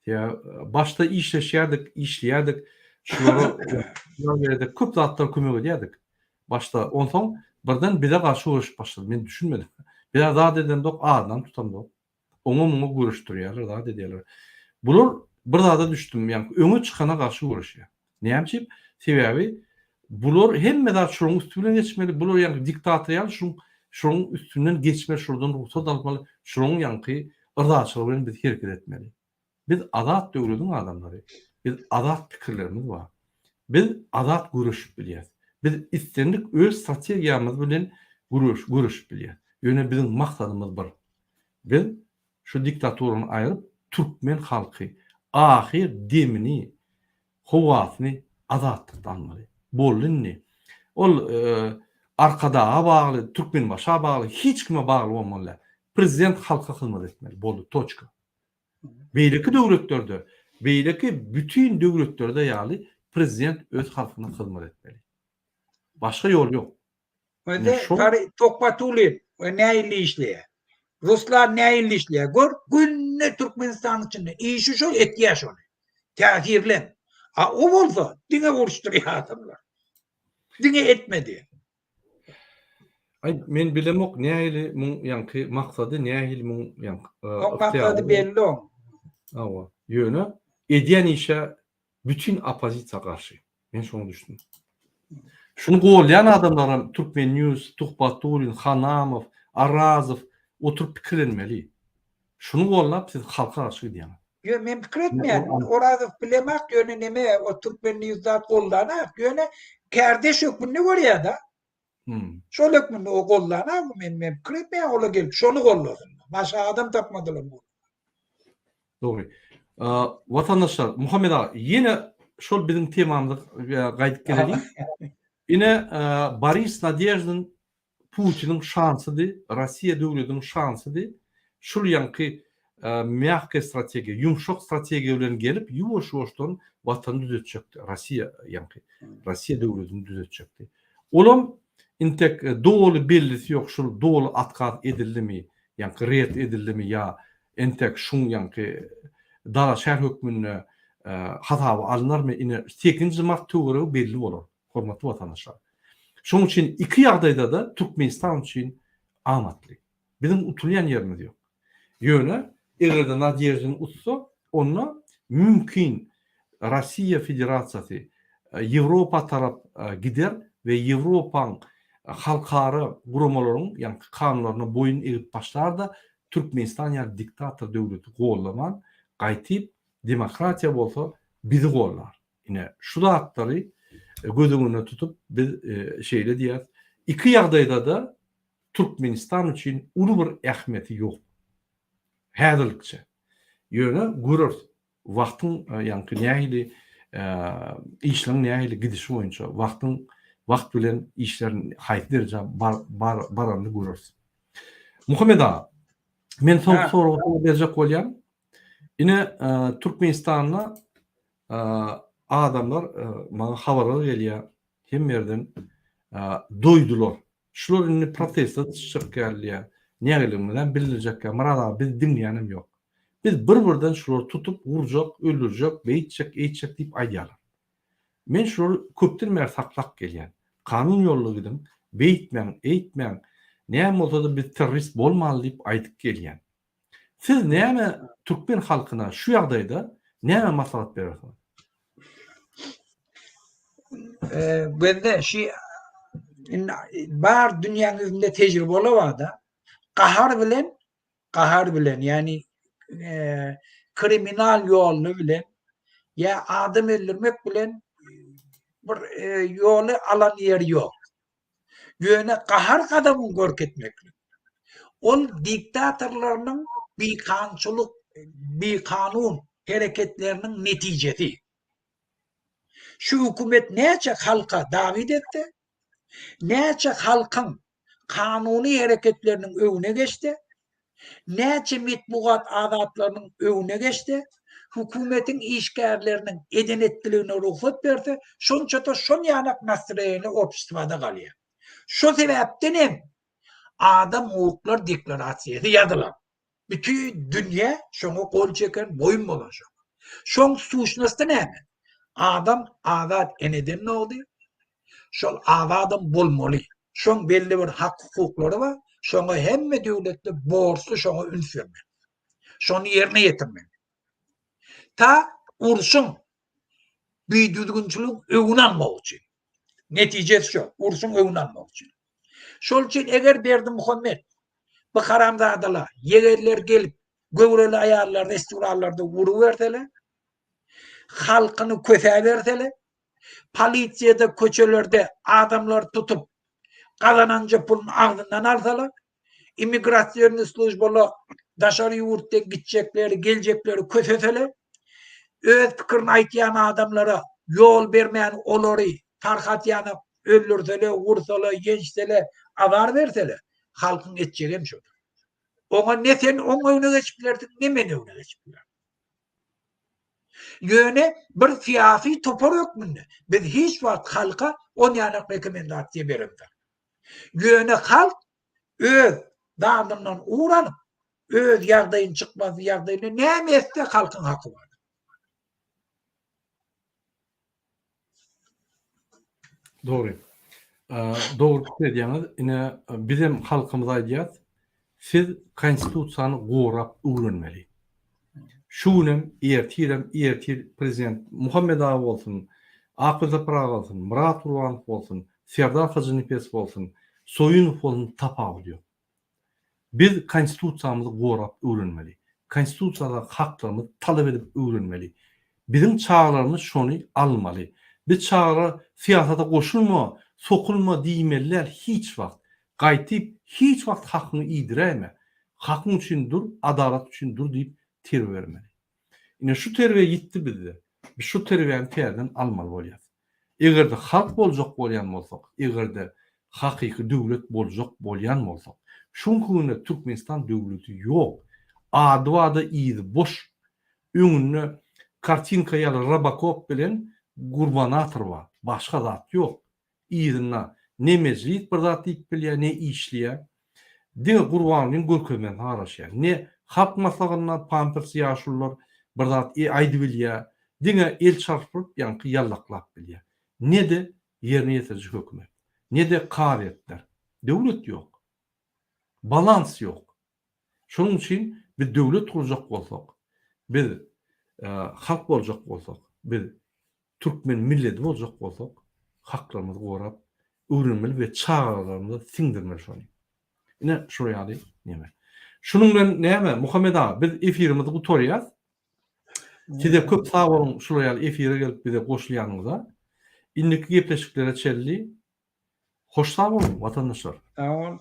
Sebäbi başda işleşýärdik, işleýärdik. Şulara köp zatlara kömek edýärdik. Başda, onsoň birden bize garşy göreşip başlady. Men düşünmedim. Biz-ä zat edemzok, adynam tutamzok. Oňa-muňa göreşdirýärler, zat edýärler. Bular bir zada düşdüm, ýaňky öňe çykana garşy göreşýär. Näme üçin? Sebäbi bular hemme zat şolaryň üsti bilen geçmeli. Bular ýaňky diktator ýaly şuň şolaryň üstünden geçmeli, şolardan rugsat almaly, şolaryň ýaňky yrzaçylygy bilen biz hereket etmeli. Biz azat döwlediň adamlary. Biz azat pikirlerimiz bar. Biz azat göreşip bilýäs. Biz islendik öz strategiýamyz bilen göreş göreşip bilýäs. Ýöne biziň maksadymyz bir. Biz şu diktaturany aýryp türkmen halky ahyr demini howasyny azatlykda almaly. Boldy indi. Ol Arkadaga bagly, Türkmenbaşa bagly hiç kime bagly bolmaly däl. Prezident halka hyzmat etmeli. Boldy. Toçka. Beýleki döwletlerde, beýleki bütin döwletlerde ýaly prezident öz halkyna hyzmat etmeli. Başga ýol ýok. Indi Sary Tokbatuly nähili işleýär? Ruslan nähili işleýär? Gör, günde Türkmenistanyň içinde işi şol etýär şony. Täsirlen. A o bolsa diňe uruşdyrýar adamlar. Diňe etmedi. Aý men bilemok nähili muň ýaňky maksady nähili muň ýaňky Oň maksady belli oň. Hawa. Ýöne edýän işe bütin oppozisiýa garşy. Men şoňa düşündim. Şuny golýan adamlaram Türkmen News, Tuhbatullin, Hanamow, Arazow oturyp pikirlenmeli. Şuny gollap siz halka garşy gidýäňiz. Ýö men pikir etmeýän. Orazow bilemak ýöne neme o Türkmen News zat goldanak ýöne kärdeş hökmünde görýär-de. Hmm. Şol hökmünde o goldanak men men pikir etmeýän ola gelip şony gollasyn. Başga adam tapmadylar bu. Dogry. Watandaşlar, Muhammet aga, ýene şol biziň temamyza gaýdyp geleliň. Ine Boris Nadeždin Putiniň şansydy, Rossiýa döwlediniň şansydy. Şul ýaňky mýahkaý strategiýa, ýumşak strategiýa bilen gelip, ýuwaş-ýuwaşdan watany düzetjekdi. Rossiýa ýaňky, Rossiýa döwledini düzetjekdi. Olam intek doly bellisi ýok, şul doly otkaz edildimi, ýaňky ret edildimi ýa entek şuň ýaňky dalaşgär hökmünde hasaba alynarmy, ine sekizinji mart töweregi belli bolar. Hormatly watandaşlar! Şonuň üçin iki ýagdaýda-da Türkmenistan üçin amatly. Biziň utulýan ýerimiz ýok. Ýöne eger-de Nadeždin utsa, onda mümkin Rossiýa Federasiýasy Ýewropa tarap gider we Ýewropaň halkara guramalaryň, ýagny kanunlaryna boýun egip başlar-da, Türkmenistan ýaly diktator döwleti gollaman, gaýtyp demokratiýa bolsa bizi gollar. Ine, şu zatlary göz öňünde tutup, biz şeýle diýýäris, iki ýagdaýda-da Türkmenistan üçin uly bir ähmiýeti ýok. Häzirlikçe. Ýöne göreris, wagtyň ýaňky nähili işleriň nähili gidişi boýunça, wagtyň wagt bilen işler haýsy derejä baranyny göreris. Muhammet aga, men soňky soragy saňa berjek bolýan. Ine, Türkmenistanda Adamlar maňa habarlar gelýär hemme ýerden doýdular. Şular indi proteste çykjak gelýär. Nägileligimizem bildirjekkä Myrat aga bizi diňleýänem ýok. Biz bir-birden şulary tutup urjak, öldürjek, beýtjek, eýtjek diýip aýdýarlar. Men şulary köpden bäri saklap gelýän. Kanun ýoluna gidiň, beýtmäň, eýtmäň, näme bolsa-da biz terrorist bolmaly diýip aýdyp gelýän. Siz näme türkmen halkyna şu ýagdaýda näme maslahat berersiňiz? Gözde şu indi bar dünýäň ýüzünde tejribe bola barda. Gahar bilen gahar bilen ýagny kriminal ýoly bilen ýa adam öldürmek bilen bir ýoly alan ýeri ýok. Ýöne gahar-gazabyny görkezmeklik, ol diktatorlarynyň bikanunçylyk, bikanun hereketleriniň netijesi. Şu hökümet näçe halka dawid etse, näçe halkyň kanuny hereketleriniň öňüne geçse, näçe metbugat azatlarynyň öňüne geçse, hökümetiň işgärleriniň eden-etdiligine rugsat berse, şonça-da şon ýanak nastroýeniýe obşestwada galýar. Şo sebäpden hem Adam hukuklar deklarasiýasy ýazylan. Bütin dünýä şoňa gol çeken, boýun bolan şoňa. Şoň suşnosty näme? Adam azat eneden dogdy. Şol azadam bolmaly. Şoň belli bir hak-hukuklary bar. Şoňa hemme döwletler borçly şoňa üns bermeli. Şony ýerine ýetirmeli. Ta urşuň bidüzgünçiligiň öňüni almak üçin. Netijesi şo, urşuň öňüni almak üçin. Şol üçin eger Berdimuhamet bu haramzadalar, ýegerler gelip, göwreli aýallar restoranlarda uruberseler, halkyny kösäberseler, polisiýada köçelerde adamlary tutup, gazananja puluny agzyndan alsalar, immigrasionnyý službalar daşary ýurtdan gitjekleri, geljekleri köseseler, öz pikirini aýtýan adamlara ýol bermän olary tarhatýana öldürseler, ursalar, ýençseler, azar berseler, halkyň etjegi hem şodur. Oňa ne sen oň öňüne geçip bilersiň, ne men öňüne geçip bilerin. Ýöne bir syýasy topar hökmünde biz hiç wagt halka onýanak rekomendasiýa beremzok. Ýöne halk öz dadyndan ugur alyp, öz ýagdaýyny çykmaz ýagdaýyny näme etse halkyň haky bar. Dogry. Dogry pikir edýäňiz. Ine, bizem halkymyza aýdýas, siz konstitusiýany gorap öwrenmeli. Şu günem, ertirem, ertir prezident Muhammet aga bolsun, Akgül Sapar aga bolsun, Myrat Gurbanow bolsun, Serdar Hajynepesow bolsun, Soýunow bolsun tapawudy ýok. Biz Konstitusiýamyzy gorap öwrenmeli. Konstitusiýadaky haklarymyzy talap edip öwrenmeli. Biziň çagalarymyz şony almaly. Biz çagalara syýasata goşulma, sokulma diýmeli däl hiç wagt. Gaýtyp hiç wagt hakyňy iýdiräýme. Hakyň üçin dur, adalat üçin dur diýip terbiýe bermeli. Ine şu terbiýe ýitdi bizde. Biz şu terbiýäni täzeden almaly bolýas. Eger-de halk boljak bolýan bolsak, eger-de hakyky döwlet boljak bolýan bolsak, şu günki günde Türkmenistan döwleti ýok. Ady bar-da yzy boş. Öňünde kartinka ýaly Robokop bilen Gurbanator bar. Başga zat ýok. Yzynda ne mejlis bir zat diýip bilýär, ne işleýär. Diňe Gurbangulyň görkezmesine garaşýar. Ne Halk Maslahatynda pampers ýaşulular bir zat aýdybilýär, diňe el çarpyp ýaňky ýallaklap bilýär. Ne-de ýerine ýetiriji hökümet, ne-de kazyýetler. Döwlet ýok. Balans ýok. Şonuň üçin biz döwlet gurjak bolsak, biz halk boljak bolsak, biz türkmen milleti boljak bolsak, haklarymyzy gorap öwrenmeli we çagalarymyza siňdirmeli şony. Ine şular ýaly neme. Şunuň bilen näme Muhammet aga biz efirimizi gutarýas. Size köp sag boluň şular ýaly efire gelip bize goşulýanyňyza. Indiki gepleşiklere çenli Hoş sag boluň watandaşlar. Sag bol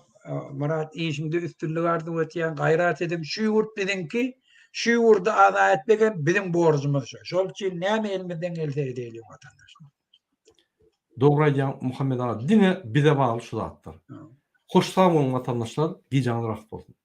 Myrat işiňde üstünlik arzuw etýän gaýrat ediň şu ýurt biziňki şu ýurdy azat etmek hem biziň borjumyz şo şol üçin näme elimizden gelse edeýliň watandaşlar. Dogry aýdýaň Muhammet aga diňe bize bagly şu zatlar. Hoş sag boluň watandaşlar gijäňiz rahat bolsun.